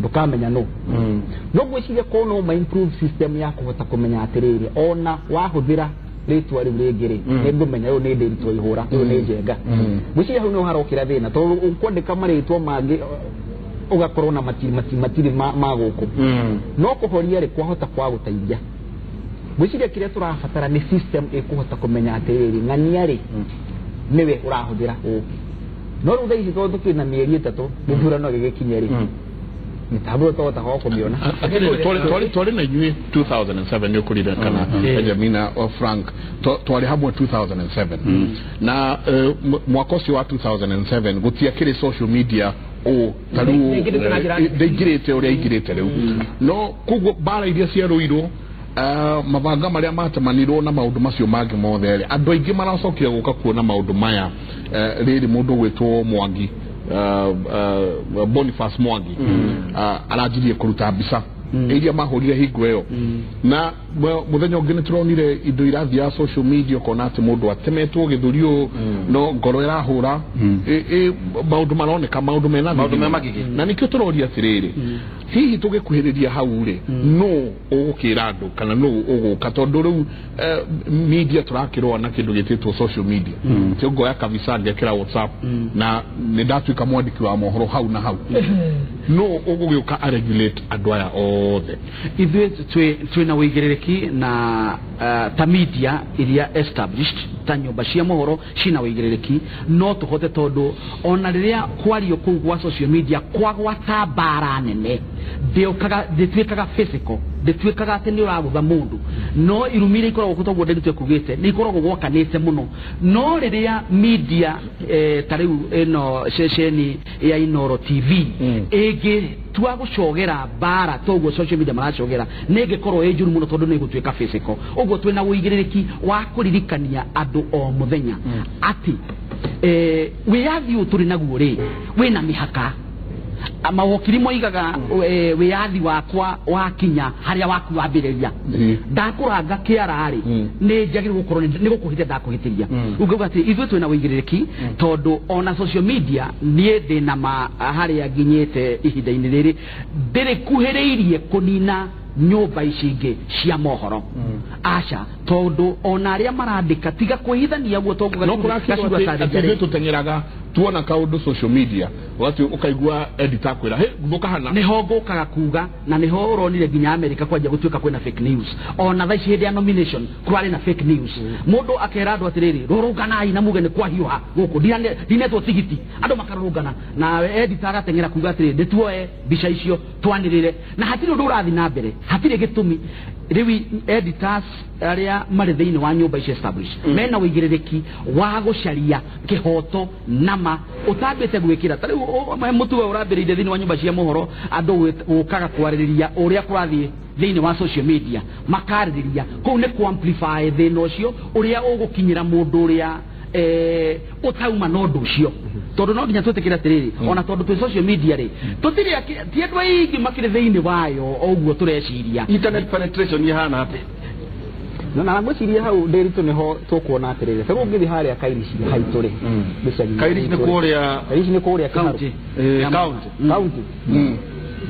Ndũkamenya no. No ngwĩciria korwo no ma improve system ya kũhota kũmenya atĩrĩrĩ ona wahũthĩra rĩtwa rĩu rĩngĩ rĩ nĩngũmenya ũyũ nĩ Ndiritu Ihũra, ũyũ nĩ Njenga. Ngwĩciria hau nĩho harokĩra thĩna tondũ ũkwandĩka marĩtwa mangĩ ũgakorwo na matirĩ ma gũkũ. No kũhoria rĩ kwahota kwa gũteithia. Ngwĩciria kĩrĩa tũrabatara nĩ system ĩkũhota kũmenya atĩrĩrĩ ng'ania rĩ nĩwe ũrahũthĩra ũũ. No rĩu thaa ici tondũ tũkĩrĩ na mĩeri 3 gĩthurano gĩgĩkinye rĩ mĩtambo tũhotaga kũmĩona. Twarĩ na inyuĩ 2007 nĩ ũkũririkana Benjamina Frank, twarĩ hamwe 2007 na mwaka ũcio wa 2007 gũtiakĩrĩ social media o tarĩu ndĩingĩrĩte ũrĩa ingĩrĩte rĩu. No koguo mbara iria ciarũirwo mabanga marĩa matemanirwo na maũndũ macio mangĩ mothe rĩ andũ aingĩ maracokire gũka kuona maũndũ maya. Rĩrĩ mũndũ gwĩtwo Mwangi, Boniface Mwangi, aranjirie kũruta mbica iria mahũrire hingo ĩyo. Na mũthenya ũngĩ nĩtũronire indo irathiaga social media ũkona atĩ mũndũ atemetwo gĩthũri ũũ no ngoro ĩrahũra, maũndũ maroneka maũndũ mena magigi. Na nĩkĩo tũroria atĩrĩrĩ, hihi tũgĩkuhĩrĩria hau rĩ nũ ũgũkĩra andũ kana nũ ũgũka, tondũ rĩu media tũrakĩrũa na kĩndũ gĩtĩtwo social media. Ti ngoya kabisa ngekĩra WhatsApp na nĩ ndatuĩka mwandĩki wa mohoro hau na hau. Nũ ũgũgĩũka a regulate andũ aya othe? Ithuĩ twĩna ũigĩrĩrĩki na ta media iria established ta nyũmba cia mohoro cina ũigĩrĩrĩki, no tũhote tondũ ona rĩrĩa kwario kũu gwa social media kwagwata mbara nene ndĩtuĩkaga physical, ndĩtuĩkaga atĩ nĩ ũragũtha mũndũ, no irumi iria ikoragwo kuo toguo Ndiritu ekugĩte nĩ ikoragwo gwakanĩte mũno. No rĩrĩa media ta rĩu ĩno ceceni ya Inooro TV ĩngĩtua gũcogera mbara toguo social media maracogera nĩ ĩngĩkorwo ĩ njũru mũno tondũ nĩ ĩgũtuĩka physical. Ũguo twĩna ũigĩrĩrĩki wa kũririkania andũ o mũthenya atĩ wĩyathi ũyũ tũrĩ naguo rĩ wĩna mĩhaka. Mawokiri moigaga wĩyathi wakwa wakinya harĩa waku wambĩrĩria, ndakũranga kĩara rĩ nĩ njagĩrĩirwo gũkorwo nĩ gũkũhĩtia ndakũhĩtĩria. Ũngĩuga atĩ ithuĩ twĩna ũigĩrĩrĩki tondũ ona social media niĩ ndĩna ma harĩa nginyĩte ihinda-inĩ rĩrĩ ndĩrĩkuhĩrĩirie kũnina nyũmba ici ingĩ cia mohoro. Aca, tondũ ona arĩa marandĩka tiga kwĩhithania guo tondũ no kũrakĩrwo atĩ ithuĩ tũteng'eraga tuona kaũndũ social media ũgathiĩ ũkaigua editor akwĩra hĩ ngũka hana, nĩho ngũkaga kuga na nĩho ũronire nginya America kwanjia gũtuĩka kwĩna fake news. Ona thaa ici hĩndĩ ya nomination kũrarĩ na fake news, mũndũ akera andũ atĩrĩrĩ rũrũnganai na muge nĩ kwahiũha gũkũ ndinetwo tigiti, andũ makarũrũngana na editor agateng'era kuga atĩrĩrĩ ndĩtuoe mbica icio twanĩrĩre, na hatirĩ ũndũ ũrathiĩ na mbere, hatirĩ gĩtũmi. Rĩu editors arĩa marĩ thĩinĩ wa nyũmba ici established mena ũigĩrĩrĩki wa gũcaria kĩhoto nama ũtambĩte gwĩkĩra. Ta rĩu mũtugo ũrambĩrĩirie thĩinĩ wa nyũmba cia mohoro andũ gũkaga kwarĩrĩria ũrĩa kũrathiĩ thĩinĩ wa social media, makarĩrĩria kũu nĩ kũ-amplify thĩna ũcio ũrĩa ũgũkinyĩra mũndũ ũrĩa ũtauma na ũndũ ũcio. Tondũ no nginya twĩtĩkĩre atĩrĩrĩ ona tondũ twĩ social media rĩ tũtirĩ ti andũ aingĩ makĩrĩ thĩinĩ wayo o ũguo tũreciria. Internet penetration ihana atĩa? Na ngwĩciria hau Ndiritu nĩho tũkuona atĩrĩrĩ ta rĩu ũngĩthiĩ harĩa Kairici haitũ rĩ, Kairici nĩ kũrĩa, Kairici nĩ kũrĩa county, county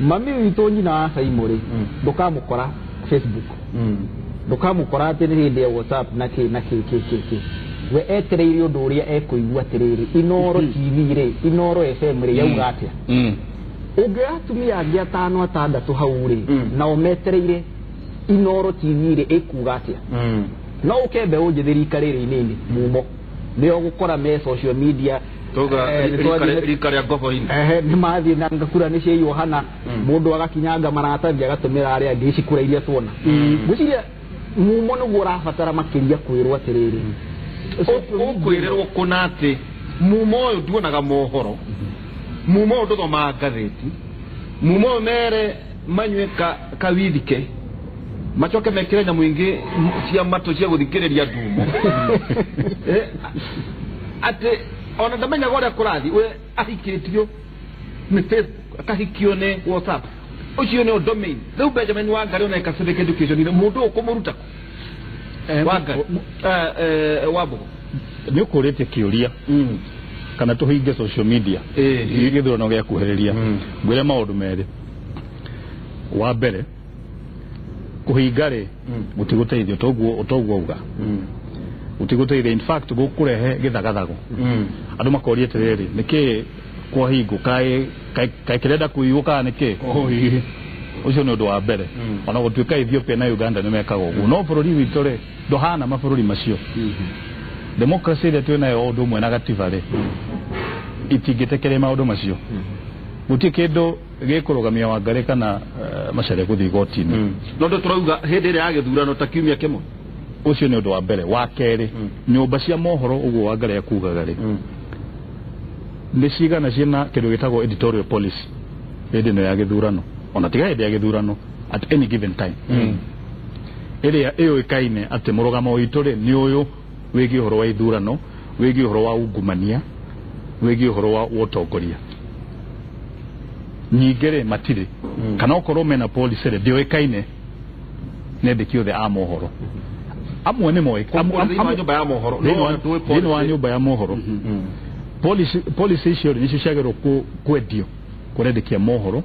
mami witũ nyina wa Saimo rĩ ndũkamũkora Facebook, ndũkamũkora atĩ nĩ hĩndĩ ya WhatsApp na kĩ na kĩ kĩ kĩ kĩ, we etereire ũndũ ũrĩa ekũigua atĩrĩrĩ Inooro TV rĩ, Inooro FM rĩ yauga atĩa. Ũngĩoya atumia angĩ 5 6 hau rĩ nao metereire Inooro TV rĩ ĩkuga atĩa. No ũke mbeũ njĩthĩ rika rĩrĩ inini mumo nĩo ũgũkora me social media rika rĩa ngobo-inĩ nĩ mathiĩ na ngakura nĩ ciaiywo hana, mũndũ agakinyanga maratathi agatũmĩra arĩa angĩ ici kura iria tuona. Ngwĩciria mumo nĩguo ũrabatara makĩria kwĩrwo atĩrĩrĩ ũkwĩrĩrwo kũna atĩ mumo ũyũ nduonaga mohoro, mumo ũyũ ndũthomaga ngathĩti, mumo ũyũ mere manyue kawithike macoke mekĩre nyamũ ingĩ cia matũ cia gũthikĩrĩria ndumo atĩ ona ndamenyaga ũrĩa kũrathiĩ, we ahikĩtio nĩ Facebook akahikio nĩ WhatsApp, ũcio nĩ domain. Rĩu Benjamin Wangari ona eka civic education mũndũ ũkũmũruta Wangari Wambugu nĩ ũkũrĩtie kĩũria kana tũhinge social media gĩthurano gĩakuhĩrĩria, ngwĩre maũndũ merĩ. Wa mbere kũhinga rĩ gũtigũteithio toguo uga gũtigũteithia, in fact gũkũrehe gĩthagathago. Andũ makoria atĩrĩrĩ, nĩkĩ kwahingwo, kaĩ kĩrenda kũiywo kana nĩkĩ? Ũcio nĩ ũndũ wa mbere. Ona gũtuĩka Ethiopia na Uganda nĩ mekaga ũguo, no bũrũri witũ rĩ ndũhana mabũrũri macio. Democracy ĩrĩa twĩ nayo ũndũ ũmwe na gatiba rĩ itingĩtĩkĩria maũndũ macio. Gũtirĩ kĩndũ gĩkũrũgamia Wangari kana Macharia gũthiĩ igoti-inĩ. No ndũ tũrauga hĩndĩ ĩrĩa ya gĩthurano ta kiumia kĩmwe. Ũcio nĩ ũndũ wa mbere. Wa kerĩ, nyũmba cia mohoro ũguo Wangari akugaga rĩ nĩ cigana ciĩna kĩndũ gĩtagwo editorial policy hĩndĩ ĩno ya gĩthurano, ona tiga hĩndĩ ya gĩthurano, at any given time, ĩrĩa ĩũĩkaine atĩ mũrũgamo witũ rĩ nĩ ũyũ wĩgiĩ ũhoro wa ithurano, wĩgiĩ ũhoro wa ungumania, wĩgiĩ ũhoro wa ũtongoria. Nyingĩ rĩ matirĩ, kana okorwo mena policy rĩ ndĩũĩkaine nĩ andĩki othe a mohoro. Amwe nĩ moĩ thĩinĩ wa nyũmba ya mohoro, thĩinĩ wa nyũmba ya mohoro policy icio rĩ nĩcio ciagĩrĩirwo kwendio kũrĩ andĩki a mohoro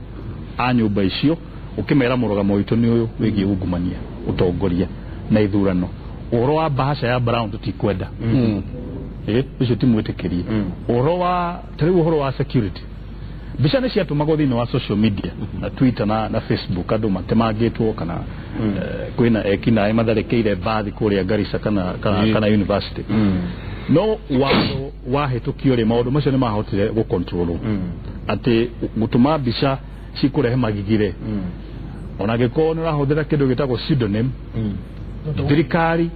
a nyũmba icio, ũkĩmera mũrũgamo witũ nĩ ũyũ wĩgiĩ ungumania, ũtongoria na ithurano. Ũhoro wa bahasha ya Brown tũtikwenda, ũcio ti mwĩtĩkĩrie. Ũhoro wa ta rĩu ũhoro wa security, mbica nĩ ciatũmagwo thĩinĩ wa social media na Twitter na Facebook, andũ matemangĩtwo kana kwĩna ekinaĩ matharĩkĩire mbathi kũrĩa Garissa kana university. No watho wahĩtũkio rĩ maũndũ macio nĩ mahotire gũcontrolwo, atĩ gũtũma mbica cikũrehe magigi rĩ, ona angĩkorwo nĩ ũrahũthĩra kĩndũ gĩtagwo pseudonym, thirikari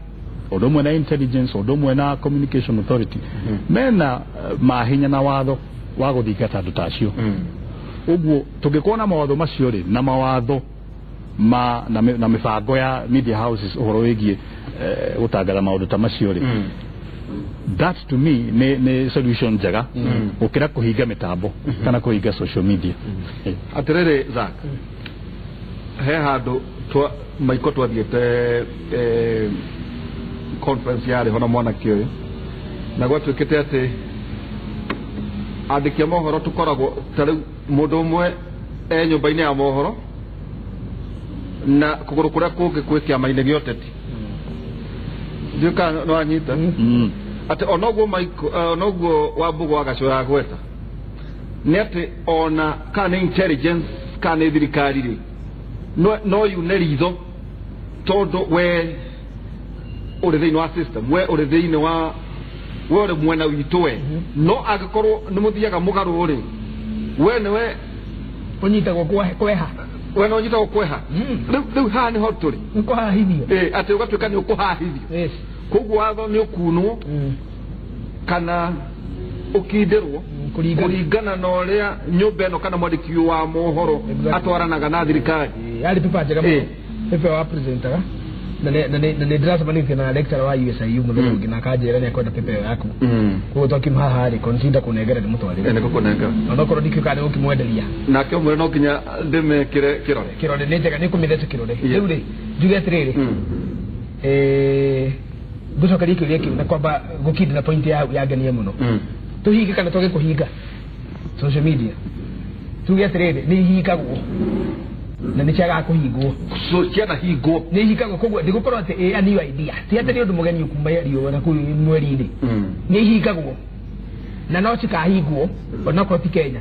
ũndũ ũmwe na intelligence, ũndũ ũmwe na communication authority mena mahinya na watho wa gũthingata andũ ta acio. Ũguo tũngĩkorwo na mawatho macio rĩ na mawatho ma na mĩbango ya media houses ũhoro wĩgiĩ gũtangatha maũndũ ta macio rĩ, that to me nĩ solution njega gũkĩra kũhinga mĩtambo kana kũhinga social media. Atĩrĩrĩ Zack, he handũ maiko twathiĩte conference yarĩ ho na mwanake ũyũ, na gwatuĩkĩte atĩ andĩki a mohoro tũkoragwo ta rĩu mũndũ ũmwe e nyũmba-inĩ ya mohoro na kũgũrũ kũrĩa kũngĩ kwĩ kĩama-inĩ gĩa ũteti. Ndiũĩ kana nĩ wanyita atĩ onoguo Maiko onoguo Wambugu wa Gacũra agweta nĩ atĩ ona kana nĩ intelligence kana nĩ thirikari rĩ no yune ritho tondũ we ũrĩ thĩinĩ wa system, we ũrĩ thĩinĩ wa we ũrĩ mwena witũ we, no angĩkorwo nĩ mũthiaga mũgarũ rĩ we nĩwe ũnyitagwo kweha, we nĩ ũnyitagwo kweha. Rĩu haha nĩho tũrĩ nĩkũhahithio, atĩ ũgatuĩka nĩ ũkũhahithio. Koguo watho nĩ ũkunwo kana ũkindĩrwo kũringana na ũrĩa nyũmba ĩno kana mwandĩki wa mohoro atwaranaga na thirikari. Yarĩ paper njega mũno, paper wa presentaga na nĩ ndĩracemanĩtie na lecturer wa USIU mũthenya ũngĩ na akanjĩra nĩ akwenda paper ĩyo yaku. Koguo twakiuma haha rĩ, consider kũnengera ndĩmũtwarĩre. Nĩngũkũnengera. Onokorwo ndikĩũĩ kana nĩgũkĩmwenderia. Nake ũmwĩre no nginya ndĩmekĩre kĩrore. Kĩrore nĩ njega, nĩ ũkũmĩthece kĩrore. Rĩu rĩ, njuge atĩrĩrĩ, ngũcokeria kĩũria kĩu na kwamba gũkindĩra point yangenia mũno. Tũhinge kana twage kũhinga social media, tuge atĩrĩrĩ, nĩ ihingagwo na nĩ ciagaga kũhingwo, cianahingwo nĩ ihingagwo. Koguo ndĩgũkorwo atĩ ĩ a new idea, ti atĩ nĩ ũndũ mũgeni kuma riũa na kũu mweri-inĩ, nĩ ihingagwo na no cikahingwo onakorwo ti Kenya.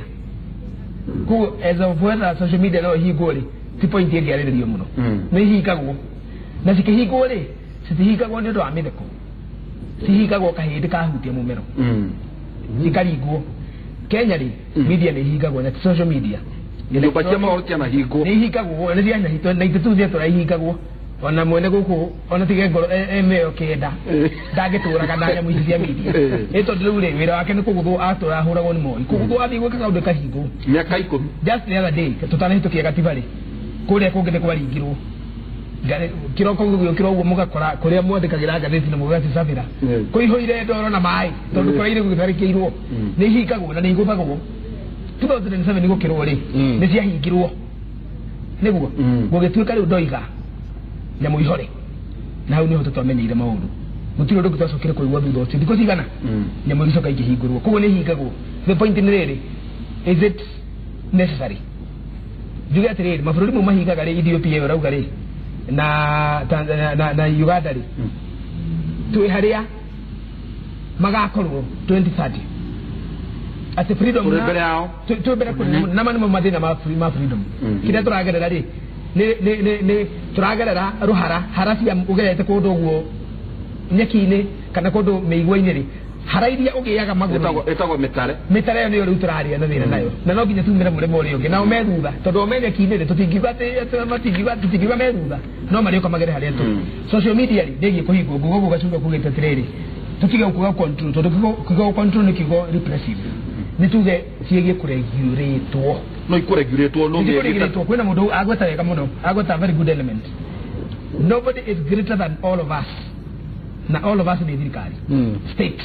Koguo as of whether social media no ihingwo rĩ, ti point ĩngĩarĩrĩrio mũno. Nĩ ihingagwo na cikĩhingwo rĩ, citihingagwo nĩ ũndũ wa mĩtheko, cihingagwo kahĩndĩ kahutia mũmero, cikaringwo. Kenya rĩ, media nĩ ihingagwo na social media nyũmba cia mohoro cianahingwo, nĩ ihingagwo nĩ cianahingwo na itũ ciatũra ihingagwo. Ona mwene gũkũ ona tige ngoro emeo kenda ndangĩtũraga na nyamũ ici cia media, nĩ tondũ rĩu rĩ wĩra wake nĩ kũgũthwo atũra ahũragwo nĩ moi, kũgũthwo athiĩ gwĩka kaũndũ kahingwo mĩaka 10. Just the other day tũtanahĩtũkia gatiba rĩ, kũrĩa kũngĩ nĩ kwaringirwo kĩroko gũgĩũkĩra ũguo mũgakora kũrĩa mwandĩkagĩra ngathĩti na mũgacicabĩra kũihũire ndoro na maĩ tondũ kũraire gũgĩtharĩkĩirwo. Nĩ ihingagwo na nĩ igũthagwo. 2007 gũkĩrwo rĩ nĩ ciahingirwo nĩguo gũgĩtuĩka rĩu ndoiga nyamũ ihore, na hau nĩho tũtwamenyeire maũndũ. Gũtirĩ ũndũ twacokire kũigua thutha ũcio thikũ cigana nyamũ igĩcoka ikĩhingũrwo. Koguo nĩ ihingagwo. The point nĩ rĩrĩ, is it necessary? Njuge atĩrĩrĩ, mabũrũri mau mahingaga rĩ, Ethiopia ĩyo ũrauga rĩ, na Uganda rĩ, twĩ harĩa magakorwo 2030 atĩ freedom Tũrĩ mbere yao. Twĩ mbere kũnene na ma nĩmo mathĩna ma freedom kĩrĩa tũragerera rĩ, nĩ tũragerera rũhara hara cia ũgerete kũndũ ũguo nyeki-inĩ kana kũndũ mĩigua-inĩ rĩ, hara iria ũgĩaga magũrũ Ĩtagwo mĩtare. Mĩtare ĩyo nĩyo rĩu tũraria na thĩna nayo, na no nginya tumĩre mũrĩmo ũrĩa ũngĩ nao me thutha, tondũ o me nyeki-inĩ rĩ, tũtingiuga atĩ matingiuga, tũtingiuga me thutha, no marĩũka magere harĩa tũrĩ. Social media rĩ, ndĩgiĩ kũhingwo. Nguga ũguo gacunga kugĩte atĩrĩrĩ, tũtige kuga control, tondũ kiugo control nĩ kiugo repressive. Nĩ tuge ciĩgiĩ kũregulatwo. No ikũregulatwo no Kũregulĩtwo. Kwĩna mũndũ agweta wega mũno, agweta very good element: nobody is greater than all of us, na all of us nĩ thirikari, state,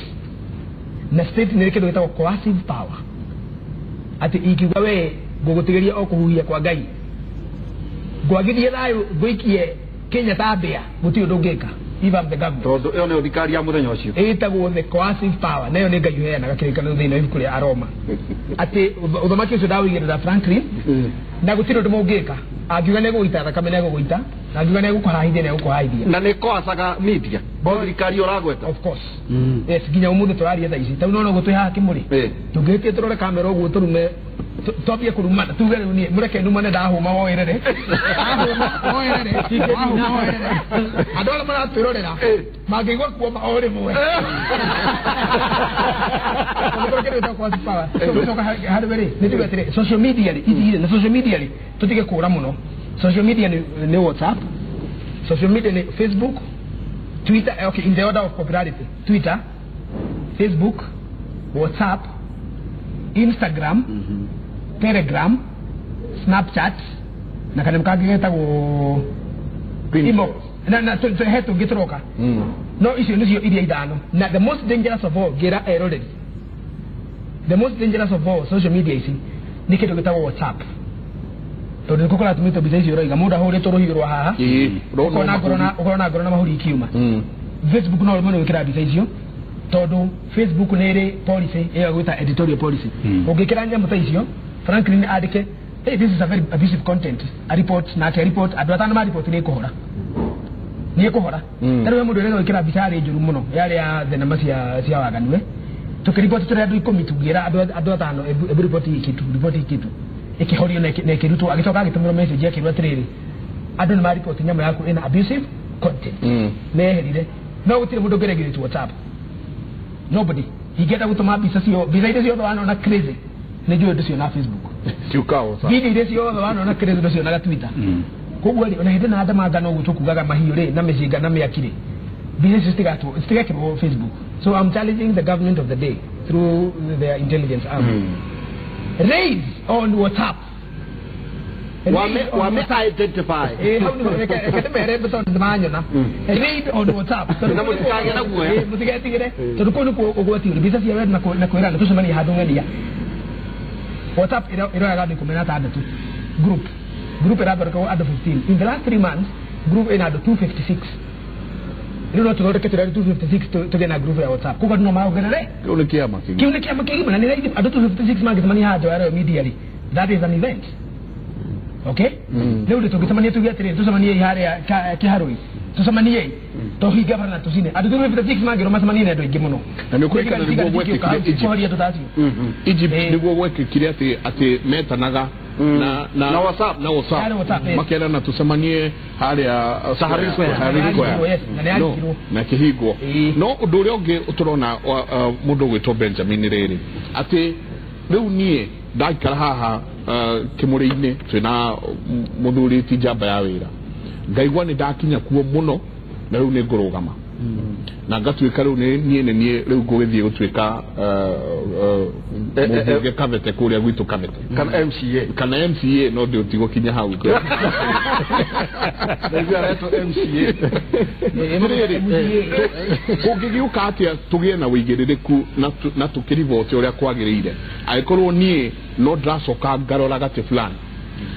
na state nĩ kĩndũ gĩtagwo coercive power, atĩ ingiuga we ngũgũtigĩria o kũhuhia kwa Ngai, ngwagithie thayũ, ngũikie Kenya ta mbĩa, gũtirĩ ũndũ ũngĩka if I'm the government. Tondũ ĩyo nĩyo thirikari ya mũthenya ũcio. Ĩtagwo the coercive power, nayo nĩ Ngai ũheanaga kĩrĩkanĩro thĩinĩ wa ibuku rĩa Aroma, atĩ ũthamaki ũcio ndawĩigĩrĩra Franklin na gũtirĩ ũndũ mũngĩka. Angiuga nĩ gũgũita thakame, nĩ egũgũita, na angiuga nĩ egũkũhahithia, nĩ egũkũhahithia. Na nĩ koacaga media o thirikari ũragweta. Of course, yes. Nginya ũmũthĩ tũraria thaa ici, tau nona ũguo twĩ haha kĩmũrĩ, tũngĩhĩtie tũrore kamera ũguo, tũrume, twambie kũrumana, tuge rĩu niĩ mũreke ndumane, ndahũma woerere, ndahũma woerere, ndahũma woerere. Andũ arĩa maratwĩrorera mangĩigua kuoma o rĩmwe. Tondũ kĩndũ gĩtagwo coercive power. So gũcoka harĩ we rĩ, nĩ tuge atĩrĩ, social media rĩ, ithire na social media rĩ, tũtige kũra mũno. Social media nĩ WhatsApp, social media nĩ Facebook, Twitter. Okay, in the order of popularity: Twitter, Facebook, WhatsApp, Instagram, Telegram, Snapchat na kanyamũ kangĩ getagwo Imo na he tũngĩ tũroka, no icio nĩcio iria ithano. Na the most dangerous of all, ngĩra eroreri, the most dangerous of all social media ici nĩ kĩndũ gĩtagwo WhatsApp, tondũ nĩkuo kũratũmĩtwo mbica icio ũroiga mũndũ ahũrĩtwo rũhiũ rwa haha, ũkona ngoro na mahũri ikiuma. Facebook no rĩmwe nĩ gwĩkĩra mbica icio, tondũ Facebook nĩ ĩrĩ policy ĩyo gwĩta editorial policy. Ũngĩkĩra nyamũ ta icio, Franklin andĩke, "Hey, this is a very abusive content," a report, nake report, andũ atano ma report, nĩ ĩkũhora, nĩ ĩkũhora. Ta rĩu he mũndũ ũrenda gwĩkĩra mbica yarĩ njũru mũno, yarĩ ya thenema cia waganu, tũkĩriboti tũrĩ andũ 10, tũngĩra andũ atano, "Ebu riboti hii kitu, riboti hii kitu," ĩkĩhorio na ĩkĩrutwo. Agĩcoka agĩtũmĩrwo message akĩrwo atĩrĩrĩ, andũ nĩ mariboti nyamũ yaku ĩna abusive content. Neherire, no gũtirĩ mũndũ ũngĩregulate WhatsApp, nobody. Ingĩenda gũtũma mbica cio, mbica iria ciothe wanona crazy nĩ njũĩ ndũciona Facebook. Ciũka WhatsApp. Video iria ciothe wanona crazy ndũcionaga Twitter. Koguo rĩ, ona hĩndĩ na ndemangano ũguo tũkugaga mahiũ rĩ, na mĩcinga na mĩaki rĩ, mbica icio citigekĩrwo Facebook. So I'm challenging the government of the day through their intelligence arm: raid on WhatsApp. Wame wame identify. Hau nĩho reke ndĩmere tondũ nĩmanyona. Raid on WhatsApp. Na mũtikagĩe na guoya. Mũtigetigĩre, tondũ kũu nĩkuo ũgwati ũrĩ. Mbica cia wendo na kwĩrana tũcemanie handũ ng'ania. WhatsApp ĩroyaga andũ 16, group ĩrathondekagwo andũ 15. In the last 3 months group ĩna andũ 256. Rĩu no tũthondeke tũrĩ andũ 256, tũgĩe na group ya WhatsApp, koguo andũ no maongerere. Kĩu nĩ kĩama kĩgima. Kĩu nĩ kĩama kĩgima, na nĩ raithi andũ 256 mangĩcemania haha nja wa Royal Media rĩ, that is an event, okay? Rĩu rĩ, tũngĩcemania tuge atĩrĩrĩ, tũcemaniei harĩa kĩharũi, tũcemaniei tũhinge bara na tũcine, andũ 256 mangĩrwo macemanie nĩ andũ aingĩ mũno. Na nĩ ũkũririkana nĩguo gwekĩkire Egypt. Kũhoria andũ ta acio. Egypt nĩguo gwekĩkire atĩ metanaga na Na WhatsApp. Na WhatsApp. Harĩ WhatsApp, yes. Makerana tũcemanie harĩa Tahrir Square. Tahrir Square. Yes, na nĩ No, yahingirwo. na kĩhingwo. No ũndũ ũrĩa ũngĩ tũrona mũndũ ũgwĩtwo Benjamin rĩrĩ, atĩ rĩu niĩ ndaikara haha kĩmũrĩ-inĩ twĩna mũthuri ti njamba ya wĩra, ngaigua nĩ ndakinya kuo mũno, na rĩu nĩ ngũrũgama na ngatuĩka rĩu nĩ niĩ nĩ niĩ rĩu ngũgĩthiĩ gũtuĩka mũmbunge Kabete, kũrĩa gwitũ Kabete. Kana MCA. Kana MCA, no ndĩ ũtigũkinya hau. Ndaigua aretwo MCA. Rĩrĩ, kũngĩgĩũka atĩa tũgĩe na wĩigĩrĩrĩku na tũkĩriboti ũrĩa kwagĩrĩire, angĩkorwo niĩ no ndĩracoka ngarora gatĩ fulani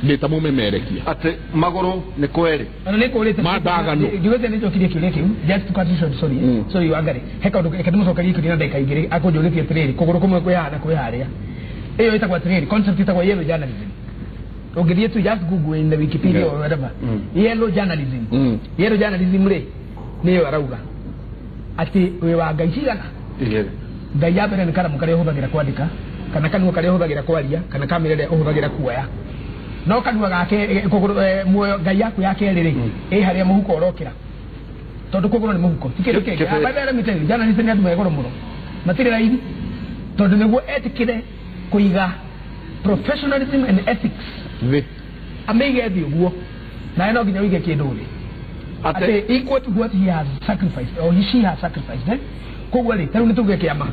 ndĩ ta mũmemerekia? Atĩ magũrũ nĩ kwerĩ. Ona nĩ kũrĩte. Mandagano. Ngiuga nĩ njokirie kĩũria kĩu, just to cut you short, sorry. Sorry Wangari, he kaũndũ reke ndĩmũcokerie kĩũria na ndagĩka 2. Akũnjũrĩtie atĩrĩrĩ, kũgũrũ kũmwe kwĩ haha na kwĩ harĩa. Ĩyo ĩtagwo atĩrĩrĩ, concept ĩtagwo yellow journalism. Ũngĩthiĩ tu just google in the Wikipedia or whatever. Yellow journalism. Yellow journalism rĩ nĩyo arauga atĩ wĩ wa ngai cigana. Ngai ya mbere nĩ karamu karĩa ũhũthagĩra kwandĩka, kana kanua karĩa ũhũthagĩra kwaria, kana kamera ĩrĩa ũhũthagĩra kuoya. No kanua gake muoyo ngai yaku ya kerĩ rĩ ĩ harĩa mũhuko ũrokĩra, tondũ kũgũrũ nĩ mũhuko ti kĩndũ kĩngĩ. By the way, let me tell you, journalist nĩ andũ me goro mũno, matirĩ raithi, tondũ nĩguo etĩkĩre kũiga professionalism and ethics thĩ amĩige thĩ ũguo, nawe no nginya ũige kĩndũ thĩ atĩ equal to what he has sacrificed or he, she has sacrificed, eh? Koguo rĩ, tarĩu nĩ tuge kĩama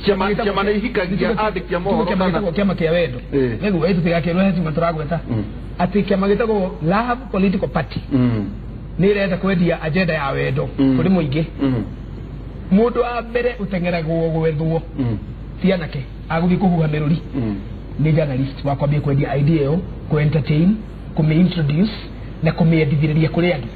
Kĩama nĩ ihikagia andĩki a mohoro kĩama kana gĩtagwo kĩama kĩa wendo nĩguo ĩ tũtigakĩrwo he cuma tũragweta atĩ kĩama gĩtagwo Love Political Party nĩ ĩrenda kwendia agenda ya wendo kũrĩ mũingĩ. Mũndũ wa mbere ũteng'eragwo gwethwo ti anake agũthiĩ kũhuha mĩrũri, nĩ journalist wa kwambia kwendia idea ĩyo, kũ entertain, kũmĩ introduce na kũmĩendithĩrĩria kũrĩ andũ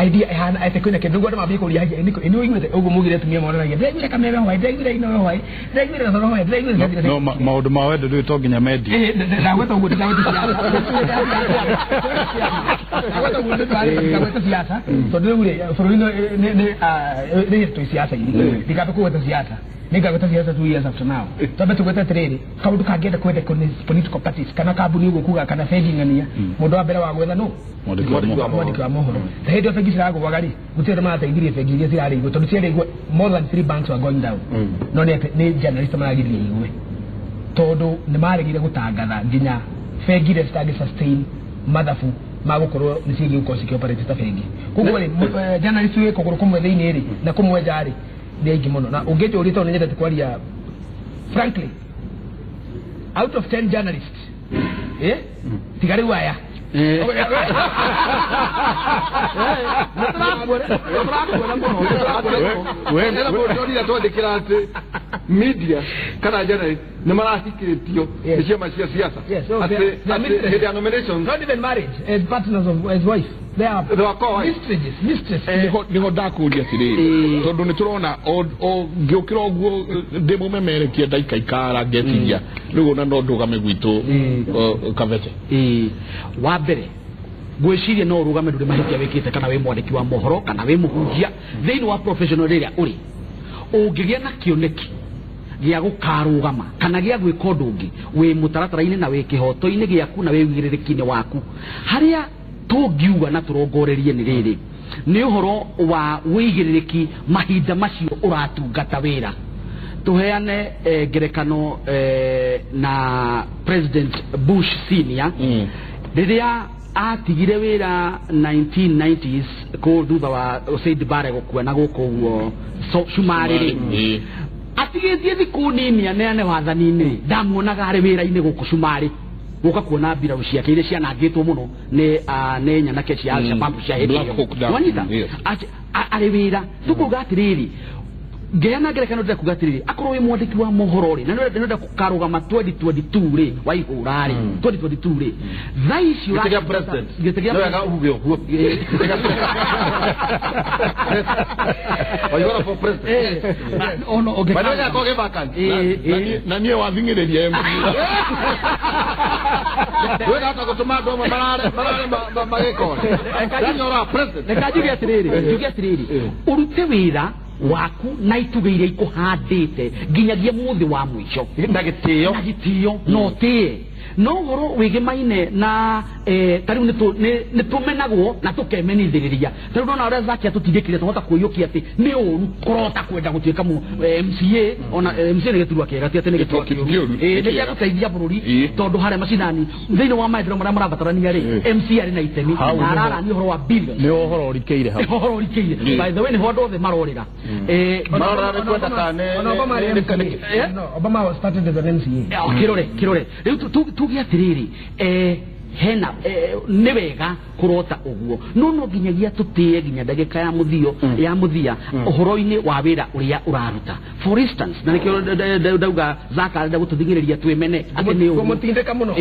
idea ĩhana atĩ kwĩna kĩndũ nĩguo andũ mambie kũria haya nĩkũ nĩ ũiguĩte ũguo mugire atumia monanagia ndĩraiguire kameme hwaĩ, ndĩraiguire inoyo hwaĩ, ndĩraiguire gathoro hwaĩ, ndĩraiguire No maũndũ ma wendo ndũĩ to nginya mendio. Ndagweta ũguo, ndagweta siasa, ndagweta ũguo ndagweta siasa, tondũ rĩu rĩ bũrũri nĩ twĩ siasa-inĩ, ndikambe kũgweta siasa, nĩngagweta siasa 2 years after now. Twambe tũgwete atĩrĩrĩ, kaũndũ kangĩenda kwenda political parties kana kambuni ũguo kuga kana bengi ng'ania, mũndũ wa mbere wa gwetha nũ? Mwandĩki wa mohoro. Ta hĩndĩ ĩyo bengi ciragũaga rĩ, gũtirĩ andũ marateithirie bengi iria cirarĩ igwe, tondũ ciarĩ igwe more than 3 banks were going down, no nĩ atĩ nĩ journalist maragiririe igwe, tondũ nĩ maregire gũtangatha nginya bengi iria citangĩ sustain mathabu magũkorwo nĩ ciĩgiĩ gũkorwo cikĩoperate ta bengi. Koguo rĩ, journalist wĩ kũgũrũ kũmwe thĩinĩ rĩ na kũmwe nja rĩ nĩ aingĩ mũno, na ũngĩnjũria tondũ nĩ nyendete kwaria frankly, out of 10 journalists tiga rĩu aya Ndorire twandĩkĩra atĩ media kana journalist nĩ marahikĩtio nĩ ciama cia siasa atĩ hĩndĩ ya nominations, not even marriage, as partners of as wife, they are mistresses, mistresses. Niho ndakũria atĩrĩrĩ, tondũ nĩ tũrona ngĩũkĩra ũguo ndĩ mũmemerekia ndaikaikara ngeciria rĩu ona no ndũgame gwitũ Kabete. Wa mbere ngwĩciria no ũrũgame ndũrĩ mahĩtia wĩkĩte, kana wĩ mwandĩki wa mohoro kana wĩ mũhunjia thĩinĩ wa professional ĩrĩa ũrĩ, ũngĩgĩa na kĩoneki gĩa gũkarũgama kana gĩa gwĩka ũndũ ũngĩ wĩ mũtaratara-inĩ na wĩ kĩhoto-inĩ gĩaku na wĩ wĩigĩrĩrĩki-inĩ waku, harĩa tũngiuga na tũrongorerie nĩ rĩrĩ nĩ ũhoro wa wĩigĩrĩrĩki mahinda macio ũratungata wĩra. Tũheane ngerekano na President Bush Senior rĩrĩa atigire wĩra 1990s kũ thutha wa Said Barre gũkua na gũkũ ũguo Cumarĩ rĩ, atigĩtie thikũ nini aneane wathani-inĩ, ndamuonaga arĩ wĩra-inĩ gũkũ Cumarĩ gũka kuona mbirarũ ciake iria cianangĩtwo mũno nĩ nyanake cia Al-Shabaab cia hĩndĩ ĩyo, wanyita arĩ wĩra. Tũkuga atĩrĩrĩ, ngeana ngerekano ndĩrenda kuga atĩrĩrĩ, akorwo wĩ mwandĩki wa mohoro rĩ na nĩũrenda kũkarũgama 2022 rĩ waihũra rĩ 2022 rĩ thaa ici gĩtĩ kĩa president gĩtĩ kĩa no wega uge ũguo waihũra for president ono By the way, akorwo gĩ vacant. Na niĩ wathing'ĩrĩria Wewe hata gũtũma andũ amwe marare magĩkore. Yaani ũra president. Reka njuge atĩrĩrĩ, njuge atĩrĩrĩ, ũrute wĩra waku na itugĩ iria ikũhandĩte nginyagia mũthĩ wa mũico na gĩtĩo, na gĩtĩo na ũtĩe, no ũhoro wĩgĩmaine na ta rĩu nĩ tũmenagwo na tũkemenithĩrĩria. Ta rĩu ndona ũrĩa Zaki atũtindĩkire tũhota kwĩyũkia atĩ nĩ ũru kũrota kwenda gũtuĩka MCA, ona MCA nĩ gĩturwa kĩega, ti atĩ nĩ gĩturwa kĩũru, nĩ gĩa gũteithia bũrũri, tondũ harĩa macinani thĩinĩ wa maendeleo marĩa marabatarania rĩ, MCA arĩ na itemi na ararania ũhoro wa billions. Nĩ ũhoro ũrikĩire hau, ũhoro ũrikĩire. By the way, nĩho andũ othe marorĩra. Marorĩra nĩ kwenda kana nĩ Obama started as an MCA. Kĩrore kĩrore rĩu tuge atĩrĩrĩ, hena nĩ wega kũrota ũguo, no no nginyagia tũtĩe nginya ndagĩka ya mũthio ya mũthia ũhoro-inĩ wa wĩra ũrĩa ũraruta. For instance, na nĩkĩo ndauga Zaka arenda gũtũthing'ĩrĩria twĩmene atĩ nĩ ũru kũmũtindĩka mũno.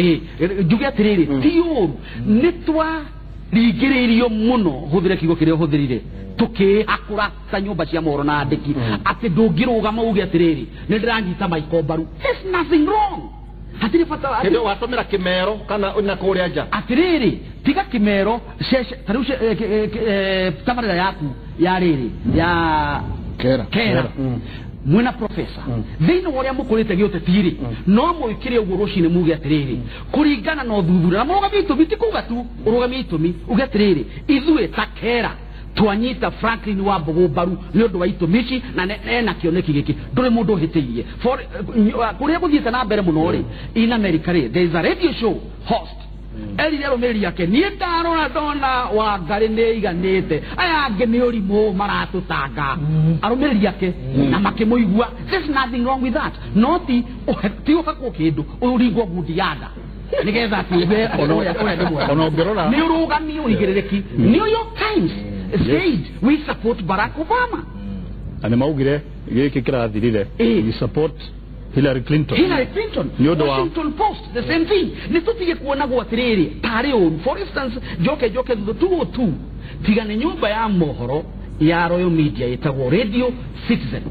Njuge atĩrĩrĩ, ti ũru, nĩ twaringĩrĩirio mũno, hũthĩre kiugo kĩrĩa ũhũthĩrire, tũkĩhakũra ta nyũmba cia mohoro na andĩki atĩ ndũngĩrũgama uge atĩrĩrĩ nĩ ndĩranyita Michael mbaru. There's nothing wrong. Hatirĩ bata hĩndĩ watũmĩra kĩmero kana na kũrĩa nja. Atĩrĩrĩ, tiga kĩmero ta rĩu tabarĩra yaku ya rĩrĩ ya kera mwena professor thĩinĩ wa ũrĩa mũkũrĩte gĩũteti-rĩ, no mũĩkĩre ũguo rũcinĩ muge atĩrĩrĩ, kũringana na ũthuthuria na mũrũgamie itũmi, ti kuga tu ũrũgamie itũmi, uge atĩrĩrĩ, ithuĩ ta kera twanyita Franklin wa Mbogo mbaru nĩ ũndũ wa itũmi ici na ena kĩoneki gĩkĩ, ndũrĩ mũndũ ũhĩtĩirie. Kũrĩa gũthiĩte na mbere mũno rĩ, in America rĩ, there is a radio show host erire arũmĩrĩri ake, niĩ ndarora ndona Wangari nĩ aiganĩte, aya angĩ nĩ ũrimũ maratũtanga. Arũmĩrĩri ake na makĩmũigua. There's nothing wrong with that. No ti ũhakwo kĩndũ ũringwo ngundi ya nda nĩgetha tuuge ũrĩa nĩ mwega. Nĩ ũrũgamie ũigĩrĩrĩki. New York Times said we support Barack Obama. Na nĩ maugire gĩkĩ kĩrathirire, we support Hillary Clinton. Hillary Clinton. Washington Post, the same thing. Nĩ tũtige kuonagwo atĩrĩrĩ tarĩ ũru. For instance, njoke thutha 202 tiga nĩ nyũmba ya mohoro ya Royal Media ĩtagwo Radio Citizen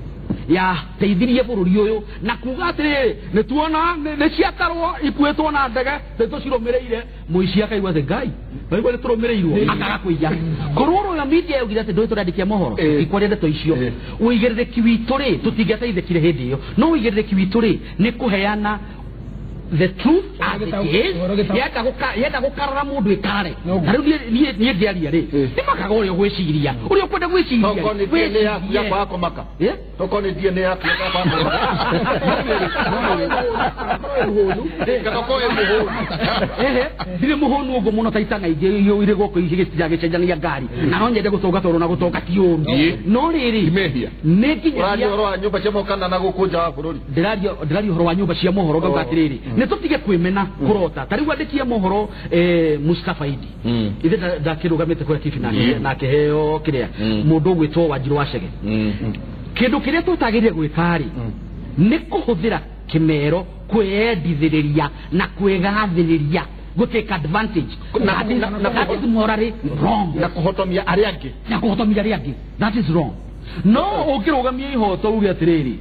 yateithirie bũrũri ũyũ na kuga atĩrĩrĩ, nĩ tuona nĩ ciatarwo ikuĩtwo na ndege, nĩ tũcirũmĩrĩire. Mũici akaigua atĩ Ngai naigua nĩ tũrũmĩrĩirwo, akaga kũiya. Korwo Royal Media yaugire atĩ ndũĩ tũrandĩkia mohoro, ikwaria ndeto icio, ũigĩrĩrĩki witũ rĩ, tũtingĩateithĩkire hĩndĩ ĩyo. No ũigĩrĩrĩki witũ rĩ, nĩ kũheana the truth as it is. Yenda gũkarara mũndũ ĩkarare. Na rĩu niĩ ngĩaria rĩ, nĩ makaga ũrĩa ũgwĩciria, ũrĩa ũkwenda gwĩciria. Tokorwo nĩ DNA yaku ya kwaga kũmaka. Tokorwo nĩ DNA yaku ya kwaga kũmaka. Ndirĩ mũhũnu ũguo mũno ta itang'a ingĩ irĩ gũkũ igĩcenjania ngari, na no nyende gũtonga tondũ na gũtonga ti ũru. No rĩrĩ, nĩ nginyagia ũraria ũhoro wa nyũmba cia mohoro kana na gũkũ nja wa bũrũri? Ndĩraria ũhoro wa nyũmba cia mohoro, ngauga atĩrĩrĩ, nĩ tũtige kwĩmena kũrota. Ta rĩu andĩki a mohoro Mustafa Idi, ithe ndakĩrũgamĩte kũrĩa Kibi na akĩheo kĩrĩa mũndũ ũgwĩtwo Wanjirũ wa Chege. Kĩndũ kĩrĩa tũtagĩrĩire gwĩka rĩ, nĩ kũhũthĩra kĩmero kwĩyendithĩrĩria na kwĩgathĩrĩria, go take advantage. That is morally wrong. Na kũhotomia arĩa angĩ. Na kũhotomia arĩa angĩ. That is wrong. No ũngĩrũgamia ihoto uge atĩrĩrĩ,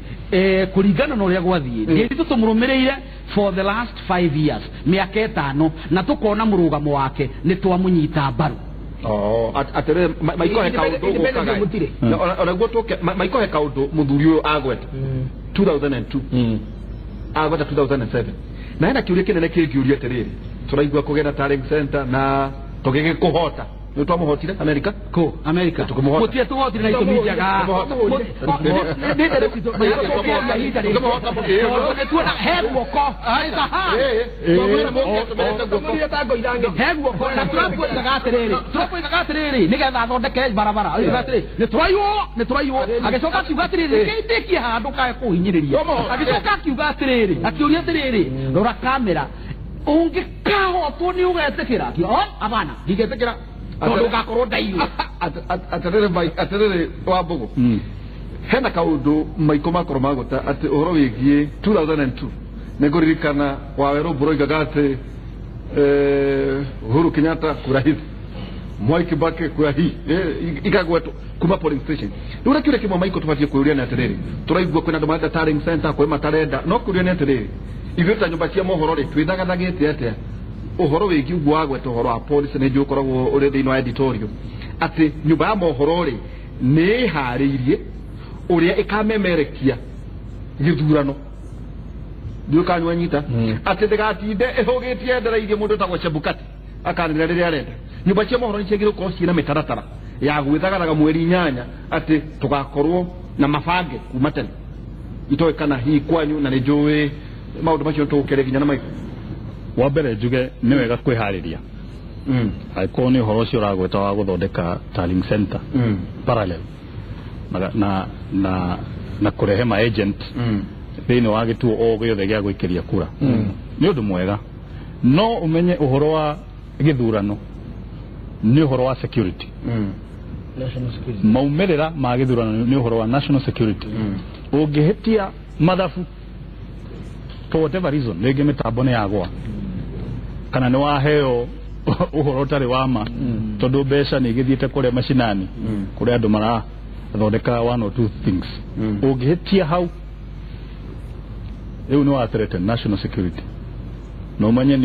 kũringana na ũrĩa gwathiĩ, ndĩritũ tũmũrũmĩrĩire for the last 5 years, mĩaka 5, na tũkona mũrũgamo wake nĩ twamũnyita mbaru. Atĩrĩrĩ, maikohe kaũndũ gũkaga. Ona guo tũke maikohe kaũndũ mũthuri ũyũ agweta 2002, agweta 2007, na hena kĩũria kĩnene kĩngĩũria atĩrĩrĩ, tũraigua kũgenda Tallying Center na tũgĩgĩkũhota. Nĩ twamũhotire America? Kũ America? Mũtirĩ tũhotire na itũmi njega. Tuona he guoko. He guoko. Na Trump oigaga atĩrĩrĩ, Trump oigaga atĩrĩrĩ, nĩgetha athondeke barabara. Oigaga atĩrĩrĩ, nĩ tũraiywo, nĩ tũraiywo. Agĩcoka akiuga atĩrĩrĩ, kĩndĩkie handũ kae kũhinyĩrĩria. Agĩcoka akiuga atĩrĩrĩ, akĩũria atĩrĩrĩ, rora kamera, ũngĩkahotwo nĩ ũgetĩkĩra? Akiuga, hapana, ndingĩtĩkĩra. Tondũ ngakorwo ndaiywo. Atĩrĩrĩ wa Mbogo, hena kaũndũ maiko makorwo magũta atĩ ũhoro wĩgiĩ 2002, nĩngũririkana Wawerũ Mbũrũ oigaga atĩ Uhuru Kenyatta kura hizi, Mwai Kibaki kura hii, ikagwetwo kuma polling station. Rĩu ũrĩa kĩũria kĩmwe maiko tũbatiĩ kwĩyũria nĩ atĩrĩrĩ, tũraigua kwĩna andũ marenda Tallying Center, kwĩ matarenda, no kĩũria nĩ atĩrĩrĩ, ithuĩ ta nyũmba cia mohoro rĩ, twĩthagathagĩte atĩa ũhoro wĩgiĩ ũguo wagweta ũhoro wa policy, nĩ njũĩ ũkoragwo ũrĩ thĩinĩ wa editorial, atĩ nyũmba ya mohoro rĩ nĩ ĩharĩirie ũrĩa ĩkamemerekia gĩthurano, ndiũĩ kana nĩwanyita, atĩ ndĩgatinde ĩhũgĩtie endereirie mũndũ ũtagwo Chebukati akanĩrĩra rĩrĩa arenda. Nyũmba cia mohoro nĩ ciagĩrĩirwo gũkorwo ciĩna mĩtaratara ya gwĩthagathagaga mweri 8 atĩ tũgakorwo na mabange kuma tene. Itoĩ kana hihi kwanyu, na nĩ njũĩ maũndũ macio tũgũkĩrĩa nginya na maitho. Wa mbere njuge nĩ wega kwĩharĩria. Angĩkorwo nĩ ũhoro ũcio ũragweta wa gũthondeka Tallying Center parallel na kũrehe ma agent thĩinĩ wa gĩtuo o gĩothe gĩa gũikĩria kura, nĩ ũndũ mwega. No ũmenye ũhoro wa gĩthurano nĩ ũhoro wa security. Maumĩrĩra ma gĩthurano nĩ ũhoro wa national security. Ũngĩhĩtia mathabu for whatever reason, rĩngĩ mĩtambo nĩ yagwa kana nĩ waheo ũhoro ũtarĩ wa ma, tondũ mbeca nĩ igĩthiĩte kũrĩa macinani, kũrĩa andũ marathondeka one or two things. Ũngĩhĩtia hau, rĩu nĩ wa threaten national security. Na ũmenye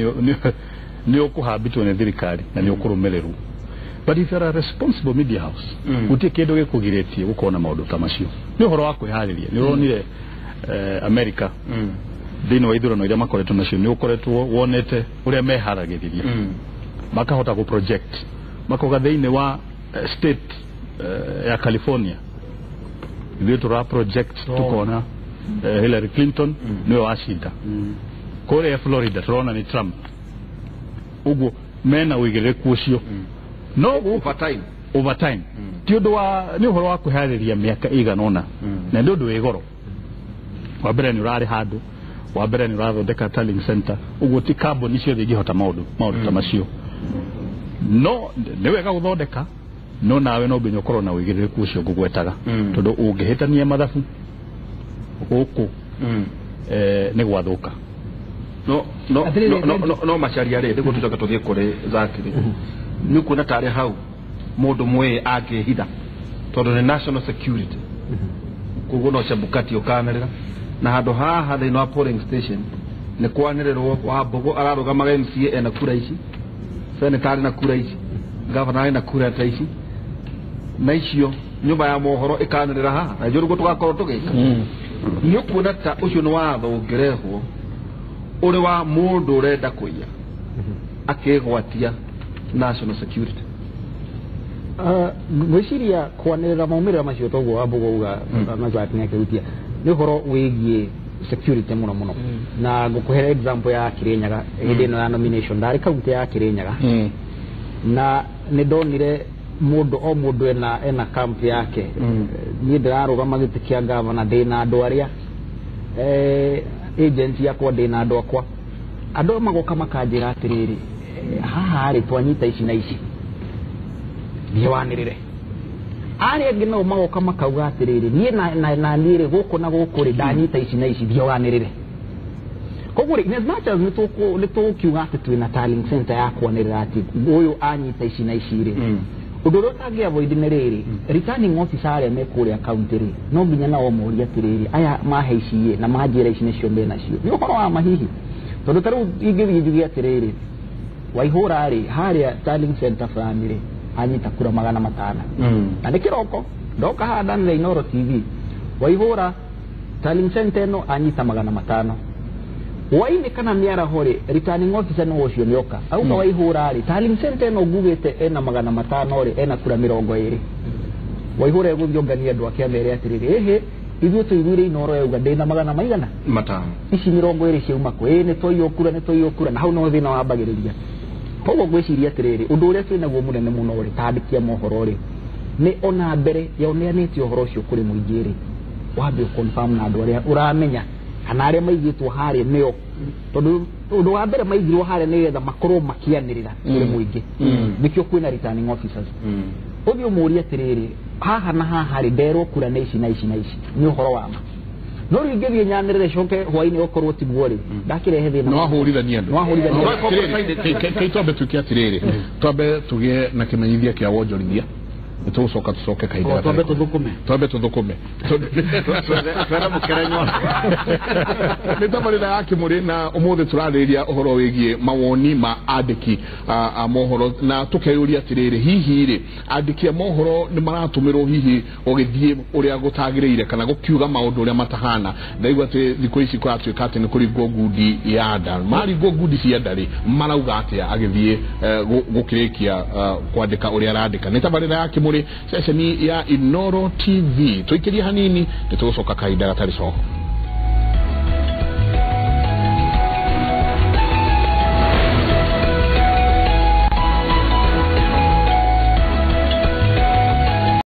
nĩ ũkũhambitwo nĩ thirikari na nĩ ũkũrũmĩrĩrwo. But if you are a responsible media house, gũtirĩ kĩndũ gĩkũgirĩtie gũkorwo na maũndũ ta macio. Nĩ ũhoro wa kwĩharĩria. Nĩ ũronire America thĩinĩ wa ithurano iria makoretwo nacio, nĩ ũkoretwo wonete ũrĩa meharagĩrĩria, makahota gũ project, makoga thĩinĩ wa state ya California ithuĩ tũra project tukona Hillary Clinton nĩwe wacinda. Kũrĩa Florida tũrona nĩ Trump. Ũguo mena ũigĩrĩrĩku ũcio. No over time ti ũndũ wa, nĩ ũhoro wa kwĩharĩria mĩaka ĩigana ũna, na nĩ ũndũ wĩ goro. Wa mbere nĩ ũrarĩ handũ, wa mbere nĩ ũrathondeka tallying center, ũguo ti kambuni ciothe ingĩhota maũndũ ta macio. No nĩ wega gũthondeka, no nawe no nginya ũkorwo na ũigĩrĩrĩku ũcio ngũgwetaga, tondũ ũngĩhĩtania mathabu gũkũ nĩ gwathũka. No Macharia rĩ, nĩguo tũcoke tũthiĩ kũrĩ Zakiri, nĩ ũkuona tarĩ hau mũndũ mwĩĩ angĩhitha, tondũ nĩ national security, koguo no Chebukati ũkanĩrĩra na handũ haha thĩinĩ wa polling station nĩ kwanĩrĩrwo Wambũgũ ararũgamaga MCA ena kura ici, senator arĩ na kura ici, governor arĩ na kura ta ici, na icio nyũmba ya mohoro ĩkanĩrĩra haha na njũru tũgakorwo tũgĩka. Nĩ ũkuona ta ũcio nĩ watho ũngĩrehwo ũrĩ wa mũndũ ũrenda kũiya akĩgwatia national security? Ngwĩciria kwanĩrĩra maumĩrĩra macio toguo Wambũgũ uga Mazaki nĩ akĩhutia nĩ ũhoro wĩgiĩ security mũno mũno. Na ngũkũhe example ya Kirinyaga hĩndĩ ĩno ya nomination, ndarĩ kaunti ya Kirinyaga na nĩ ndonire mũndũ o mũndũ ena camp yake. Niĩ ndĩrarũgama gĩtĩ kĩa gavana, ndĩna andũ arĩa agent yakwa, ndĩna andũ akwa. Andũ magoka makanjĩra atĩrĩrĩ, haha rĩ twanyita ici na ici, thiĩ wanĩrĩre. Arĩa angĩ nao magoka makauga atĩrĩrĩ, niĩ na niĩ rĩ gũkũ na gũkũ rĩ ndanyita ici na ici, thiĩ wanĩrĩre. Koguo rĩ, in as much as nĩ tũkiuga atĩ twĩna tallying center ya kwanĩrĩra atĩ ũyũ anyita ici na ici rĩ, ũndũ ũrĩa ũtangĩ avoid nĩ rĩrĩ, returning officer arĩa me kũrĩa county rĩ, no nginya nao morie atĩrĩrĩ, aya mahe ici ĩ na manjĩra ici nĩcio menacio, nĩ ũhoro wa mahihi. Tondũ ta rĩu ingĩthiĩ njuge atĩrĩrĩ, Waihũra rĩ harĩa tallying center fulani rĩ anyita kura 500, na nĩ kĩroko ndoka haha ndanĩra Inooro TV, Waihũra tallying center ĩno anyita 500. Hwainĩ kana mĩaraho rĩ, returning officer nĩ ũcio nĩoka auga Waihũra rĩ tallying center ĩno ngugĩte ena 500 rĩ, ena kura 20. Waihũra egũthiĩ ongania andũ ake amere atĩrĩrĩ, ĩhĩ ithuĩ tũiguire Inooro yauga ndĩna magana maigana 5, ici 20 ciauma kũ? Ĩ nĩ twaiywo kura, nĩ twaiywo kura. Na hau no thĩna wambagĩrĩria. Koguo ngwĩciria atĩrĩrĩ, ũndũ ũrĩa twĩnaguo mũnene mũno rĩ, ta andĩki a mohoro rĩ, nĩ ona mbere ya ũneanĩte ũhoro ũcio kũrĩ mũingĩ rĩ, wambe ũconfirm na andũ arĩa ũramenya kana arĩa maigĩtwo harĩa nĩo, tondũ ũndũ wa mbere maigirwo harĩa nĩgetha makorwo makĩanĩrĩra kũrĩ mũingĩ, nĩkĩo kwĩna returning officers. Ũthiĩ ũmũrie atĩrĩrĩ, haha na haha rĩ nderwo kura nĩ ici na ici na ici, nĩ ũhoro wa ma. No rĩu ingĩthiĩ nyanĩrĩre coke hwainĩ okorwo tiguo rĩ, ndakĩrehe thĩna. No wahũrithania andũ. Kei twambe tuĩke atĩrĩrĩ, twambe tũgĩe na kĩmenyithia kĩa wonjorithia, nĩ tũgũcoka tũcoke kahinda. Twambe tũthũkũme. Twambe tũthũkũme. Twethe mũkerenywa. Nĩ tabarĩra ya Kĩmũrĩ, na ũmũthĩ tũrarĩrĩria ũhoro wĩgiĩ mawoni ma andĩki a mohoro, na tũkeyũria atĩrĩrĩ, hihi rĩ andĩki a mohoro nĩ maratũmĩrwo hihi gũgĩthiĩ ũrĩa gũtagĩrĩire kana gũkiuga maũndũ ũrĩa matahana? Ndaigua atĩ thikũ ici kũratuĩka atĩ nĩ kũringwo ngundi ya nda, maringwo ngundi cia nda rĩ, marauga atĩa agĩthiĩ gũkĩrĩkia kwandĩka ũrĩa arandĩka? Nĩ tabarĩra ya Kĩmũrĩ, ceceni ya Inooro TV. Tũikĩrie hanini, nĩ tũgũcoka kahinda gatarĩ coho.